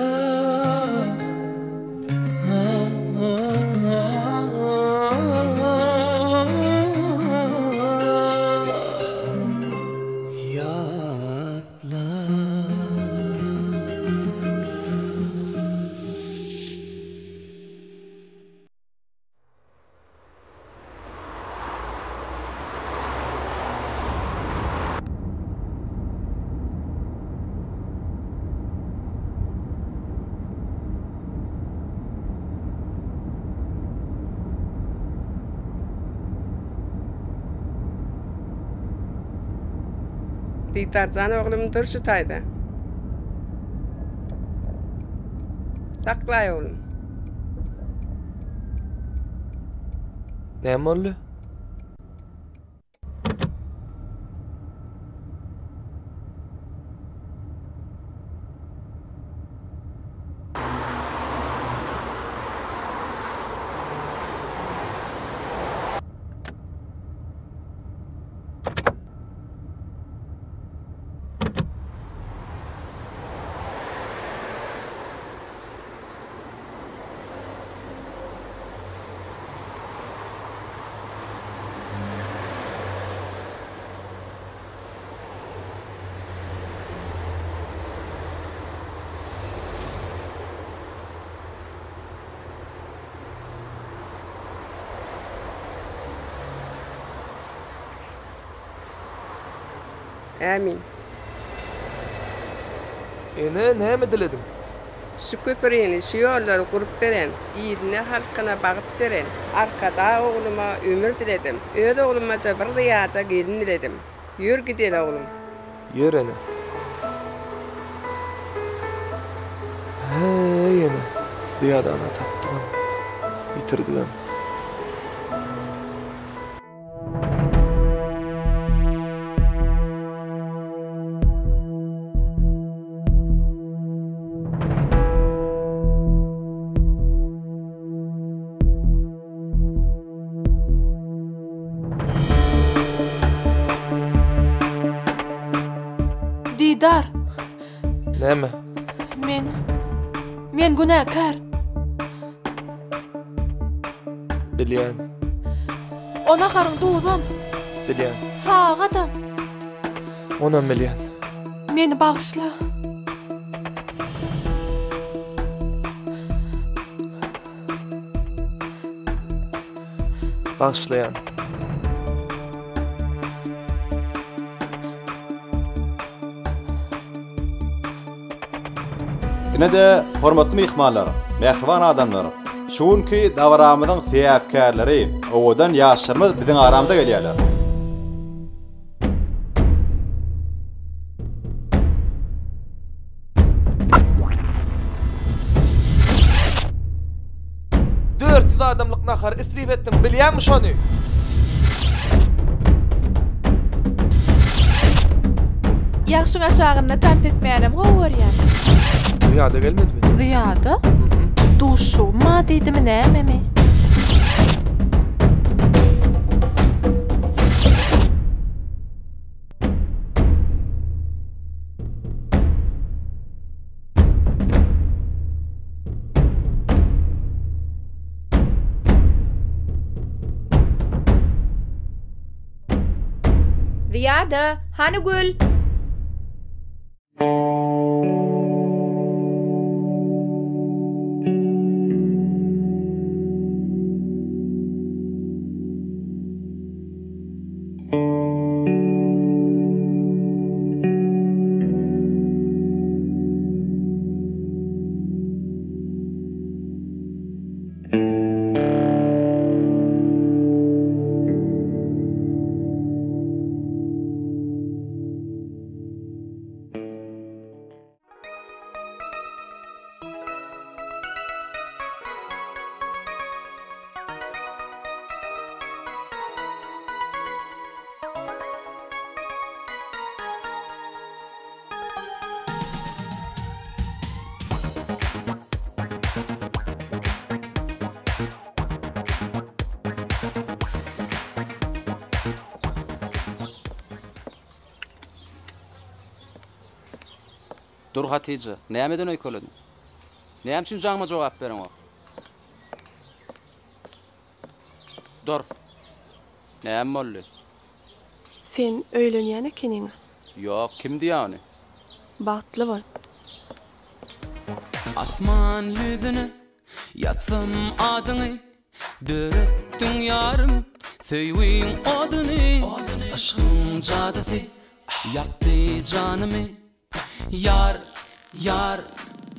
[SPEAKER 13] Ýatla.
[SPEAKER 21] Didarjan oglum dur şu taýda. Saklaý oglum.
[SPEAKER 6] Näme boldy?
[SPEAKER 21] Ämin.
[SPEAKER 6] Ene, näme dilediň?
[SPEAKER 21] Şu köprini, şu ýollary gurup beren, iline, halkyna bagt beren Arkadag ogluma ömür diledim. Öz ogluma-da bir zyýada gelin diledim. Ýör gideli oglum.
[SPEAKER 6] Ýör ene. Häý ene, zyýadany tapdygam, ýitirdigem. Näme?
[SPEAKER 5] Men Men günäkär.
[SPEAKER 6] Bilýän.
[SPEAKER 5] O naharyň duzam.
[SPEAKER 6] Bilýän.
[SPEAKER 5] Sagadam.
[SPEAKER 6] Onam bilýän.
[SPEAKER 5] Meni bagyşla.
[SPEAKER 6] Bagyşlaýan.
[SPEAKER 8] Ine-de, hormatly myhmanlar, mähriban adamlar, şu günki dabaramyzyň sebäpkärleri, owadan ýaşlarymyz biziň aramyza gelýärler.
[SPEAKER 6] 400 adamlyk nahary isrip etdiň, bilýäňmi şony?
[SPEAKER 15] Ýagşyň aşagynda tans etmänem gowy görýän.
[SPEAKER 6] Zyýada gelmedimi?
[SPEAKER 5] Zyýada? Duşuşygym bar diýdimi nämemi?
[SPEAKER 11] Zyýada, hany gül?
[SPEAKER 1] Dur Hatyja, nämeden öýkelediň? Näme üçin jaňyma jogap bereňok? Dur. Näme boldy?
[SPEAKER 5] Sen öýlenýän ekeniň-a?
[SPEAKER 1] Ýok, kim diýýär ony?
[SPEAKER 5] Bagtly bol.
[SPEAKER 22] Asman ýüzüne ýazsam adyňy Döretdiň ýarym söýgiň oduny Yşgyň jadysy ýakdy janymy Ýar, ýar,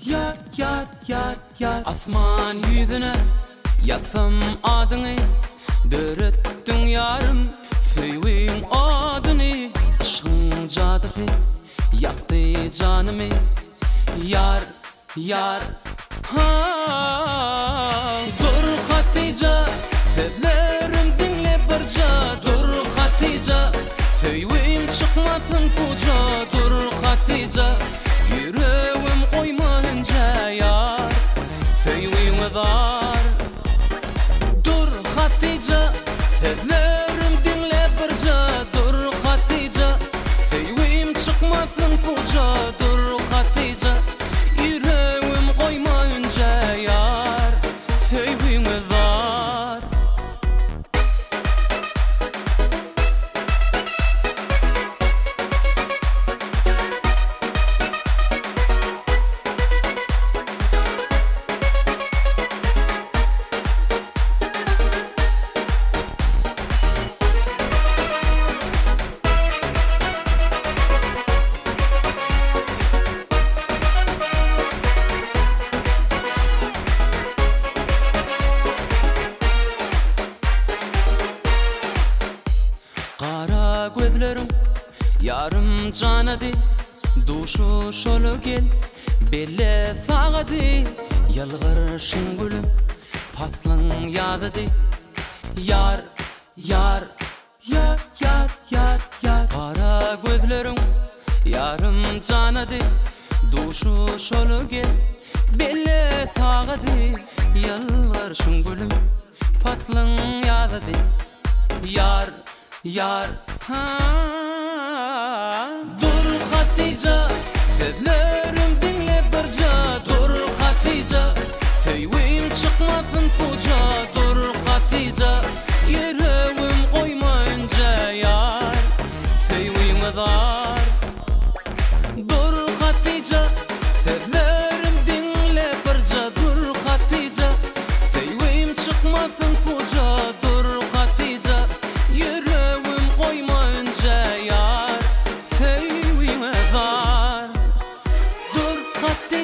[SPEAKER 22] ýar, ýar, ýar, ýar Asman ýüzüne ýazsam adyňy Döretdiň ýarym söýgiň oduny Yşgyň jadysy ýakdy janymy Ýar, Ýar, ha, Dur Hatyja, sözlerim diňle birja, Dur Hatyja, söýgim çykmasyn puja, Dur Hatyja, ýüregim goýma hünjä, Ýar, söýgiňe zar. Dur Hatyja, sözlerim diňle birja, Dur Hatyja, söýgim çykmasyn puja, Dur Hatyja, ýüregim goýma ünjä, Ýar, söýgiňe zar. Gara gözleriň ýarym janady Duşuşaly gel belle sagady Ýylgyrşyň gülüm paslyň ýazydy Ýar, ýar, ýar, ýar, ýar, ýar Gara gözleriň ýarym janady Duşuşaly gel belle sagady Ýylgyrşyň gülüm paslyň ýazydy Ýar, ýar, ha Dur Hatyja, sözlerim.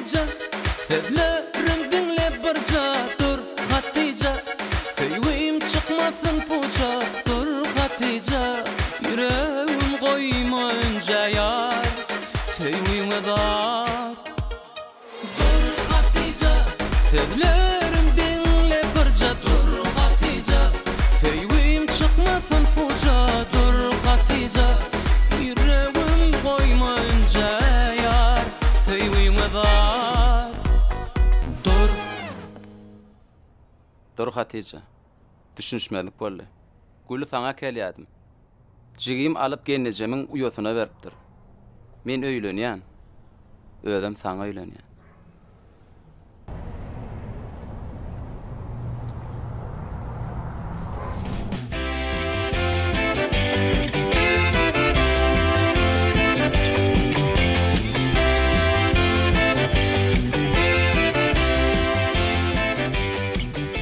[SPEAKER 22] Hatyja, Sözlerim diňle birja, Dur, Hatyja, Söýgim çykmasyn puja, Dur, Hatyja, Ýüregim goýma ünjä ýar, Söýgüňe zar. Dur, Hatyja, Sözlerim diňle birja, Dur, Hatyja, Söýgim çykmasyn puja, Dur, Hatyja, Ýüregim goýma ünjä ýar, Söýgüňe zar. Dur.
[SPEAKER 1] Dur, Hatyja. Düşünişmezlik boldy. Güli saňa äkelýädim. Jigim alyp gelnejemiň uýasyna beripdir. Men öýlenýän. Özem saňa öýlenýän.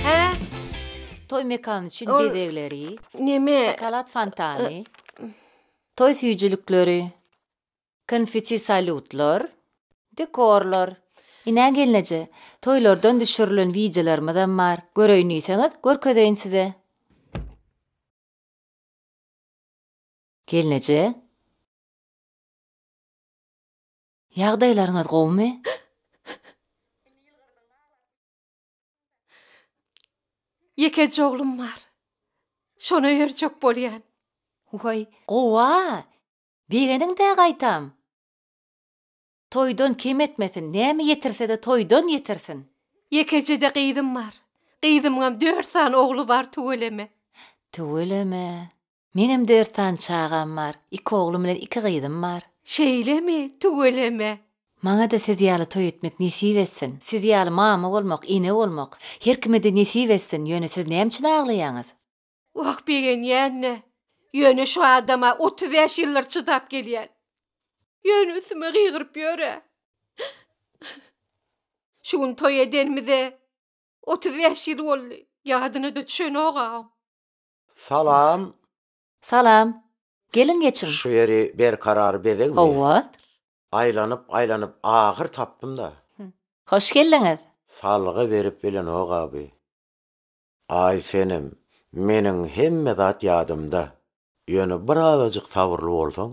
[SPEAKER 7] Hä? Toý mekany üçin
[SPEAKER 4] Ol
[SPEAKER 7] bezegleri,
[SPEAKER 4] neme?
[SPEAKER 7] şokolad fontany, toý süýjülikleri, konfeti salýutlar, dekorlar. Ine gelneje, toýlardan düşürilen wideolarymyzam bar. Göreýin diýseňiz, görkezeýin size. Gelneje. Ýagdaýlaryňyz gowumy?
[SPEAKER 17] Ýekeje oglum bar. Şony öýerjek bolýan.
[SPEAKER 7] Waý, gowa! Begeniň-dä gaýtam. Toýdan kem etmesin, näme ýetirse-de toýdan ýetirsin.
[SPEAKER 17] Ýekeje-de gyzym bar. Gyzymyňam dört sany ogly bar tüweleme.
[SPEAKER 7] Tüweleme. Meňem dört sany çagam bar. Iki oglum bilen iki gyzym bar.
[SPEAKER 17] Şeýlemi, tüweleme.
[SPEAKER 7] Maňa-da siz ýaly toý etmek nesip etsin. Siz ýaly mama bolmak, ene bolmak. Her kime-de nesip etsin, ýöne siz näme üçin aglaýaňyz?
[SPEAKER 17] Wah, begenýän-dä. Ýöne şu adama 35 ýyldyr çydap gelýän. Ýöne üstüme gygyryp ýör-ä. Şu gün toý edenimize 35 ýyl boldy. Ýadyna-da düşenog-a.
[SPEAKER 9] Salam.
[SPEAKER 7] Salam. Geliň geçiň.
[SPEAKER 9] Şu ýeri Berkarar bezegmi?
[SPEAKER 7] Hawa.
[SPEAKER 9] Aýlanyp aýlanyp ahyr tapdym-da.
[SPEAKER 7] Hoş geldiňiz.
[SPEAKER 9] Salgy berip bilenok abi. Aý senem, meniň hemme zat ýadymda. Ýöne birazajyk sabyrly bolsaň,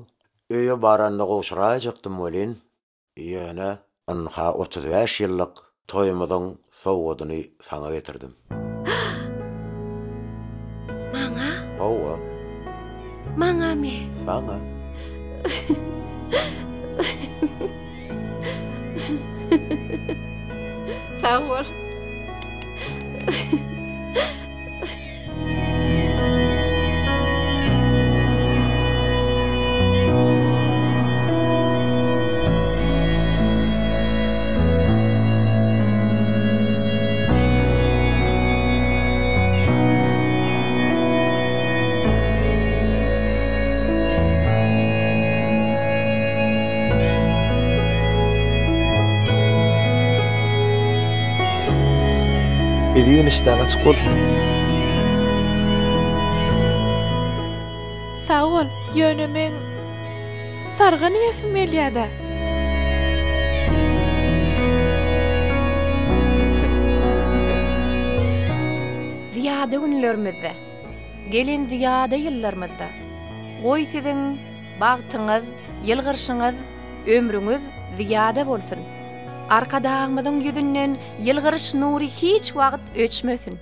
[SPEAKER 9] öýe baranda gowşuraýjakdym welin, Ýöne, ynha 35 ýyllyk toýumyzyň sowgadyny saňa getirdim.
[SPEAKER 17] Maňa?
[SPEAKER 9] Hawa.
[SPEAKER 17] Maňamy?
[SPEAKER 9] Saňa.
[SPEAKER 17] Sag bol.
[SPEAKER 6] Ezizim işdäň açyk bolsun.
[SPEAKER 15] Sag bol, ýöne meň sargan iýesim gelýä-dä.
[SPEAKER 11] Zyýada günlerimizde, gelen zyýada ýyllarymyzda, goý siziň bagtyňyz, ýylgyrşyňyz, ömrüňiz zyýada bolsun! Arkadagymyzyň ýüzünden ýylgyryş nury hiç wagt öçmesin!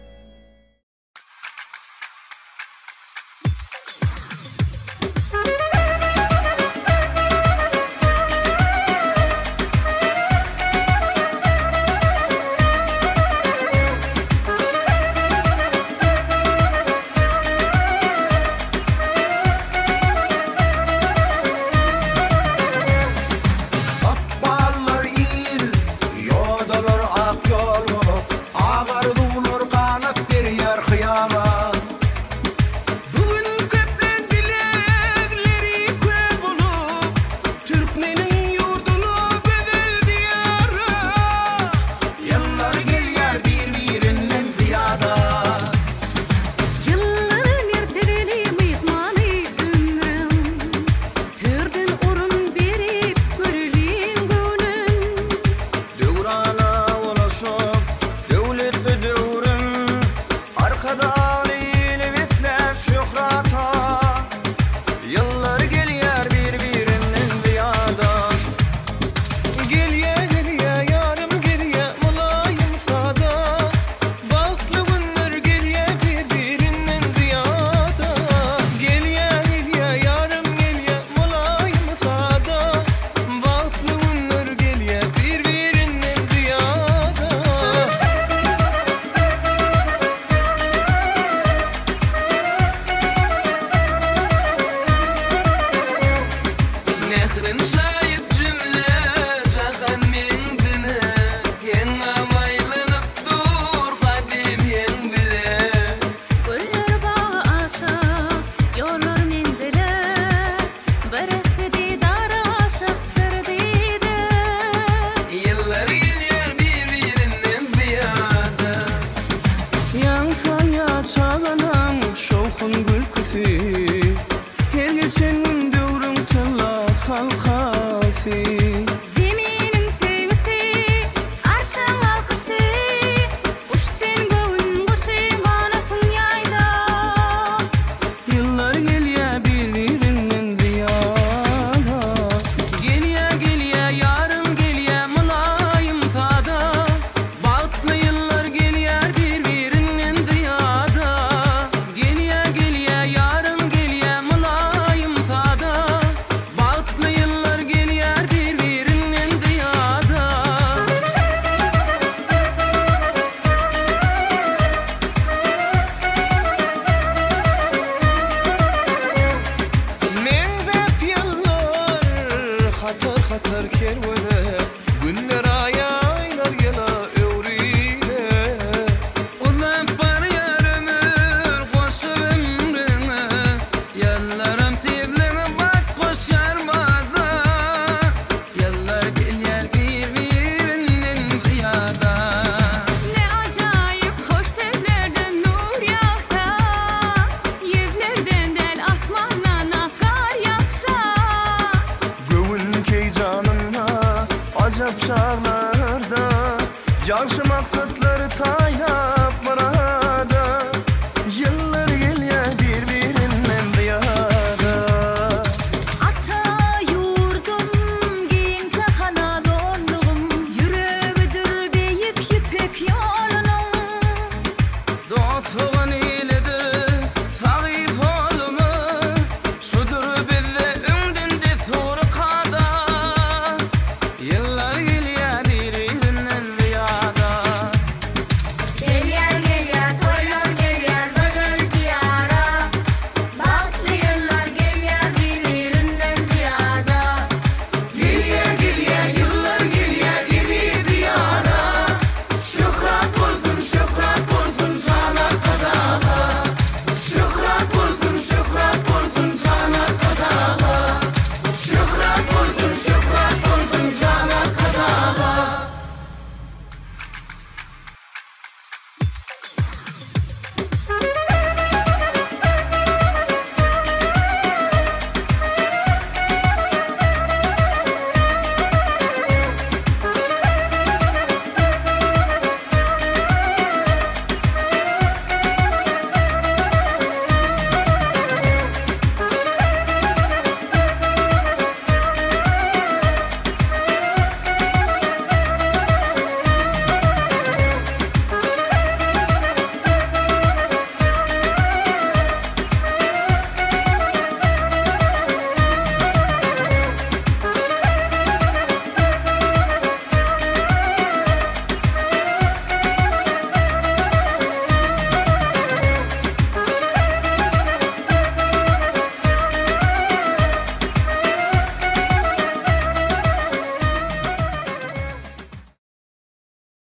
[SPEAKER 9] Ykballar il, ýodalar ak ýolga, Ak arzuwlar ganat.
[SPEAKER 10] Ýagşy maksatlar taýar.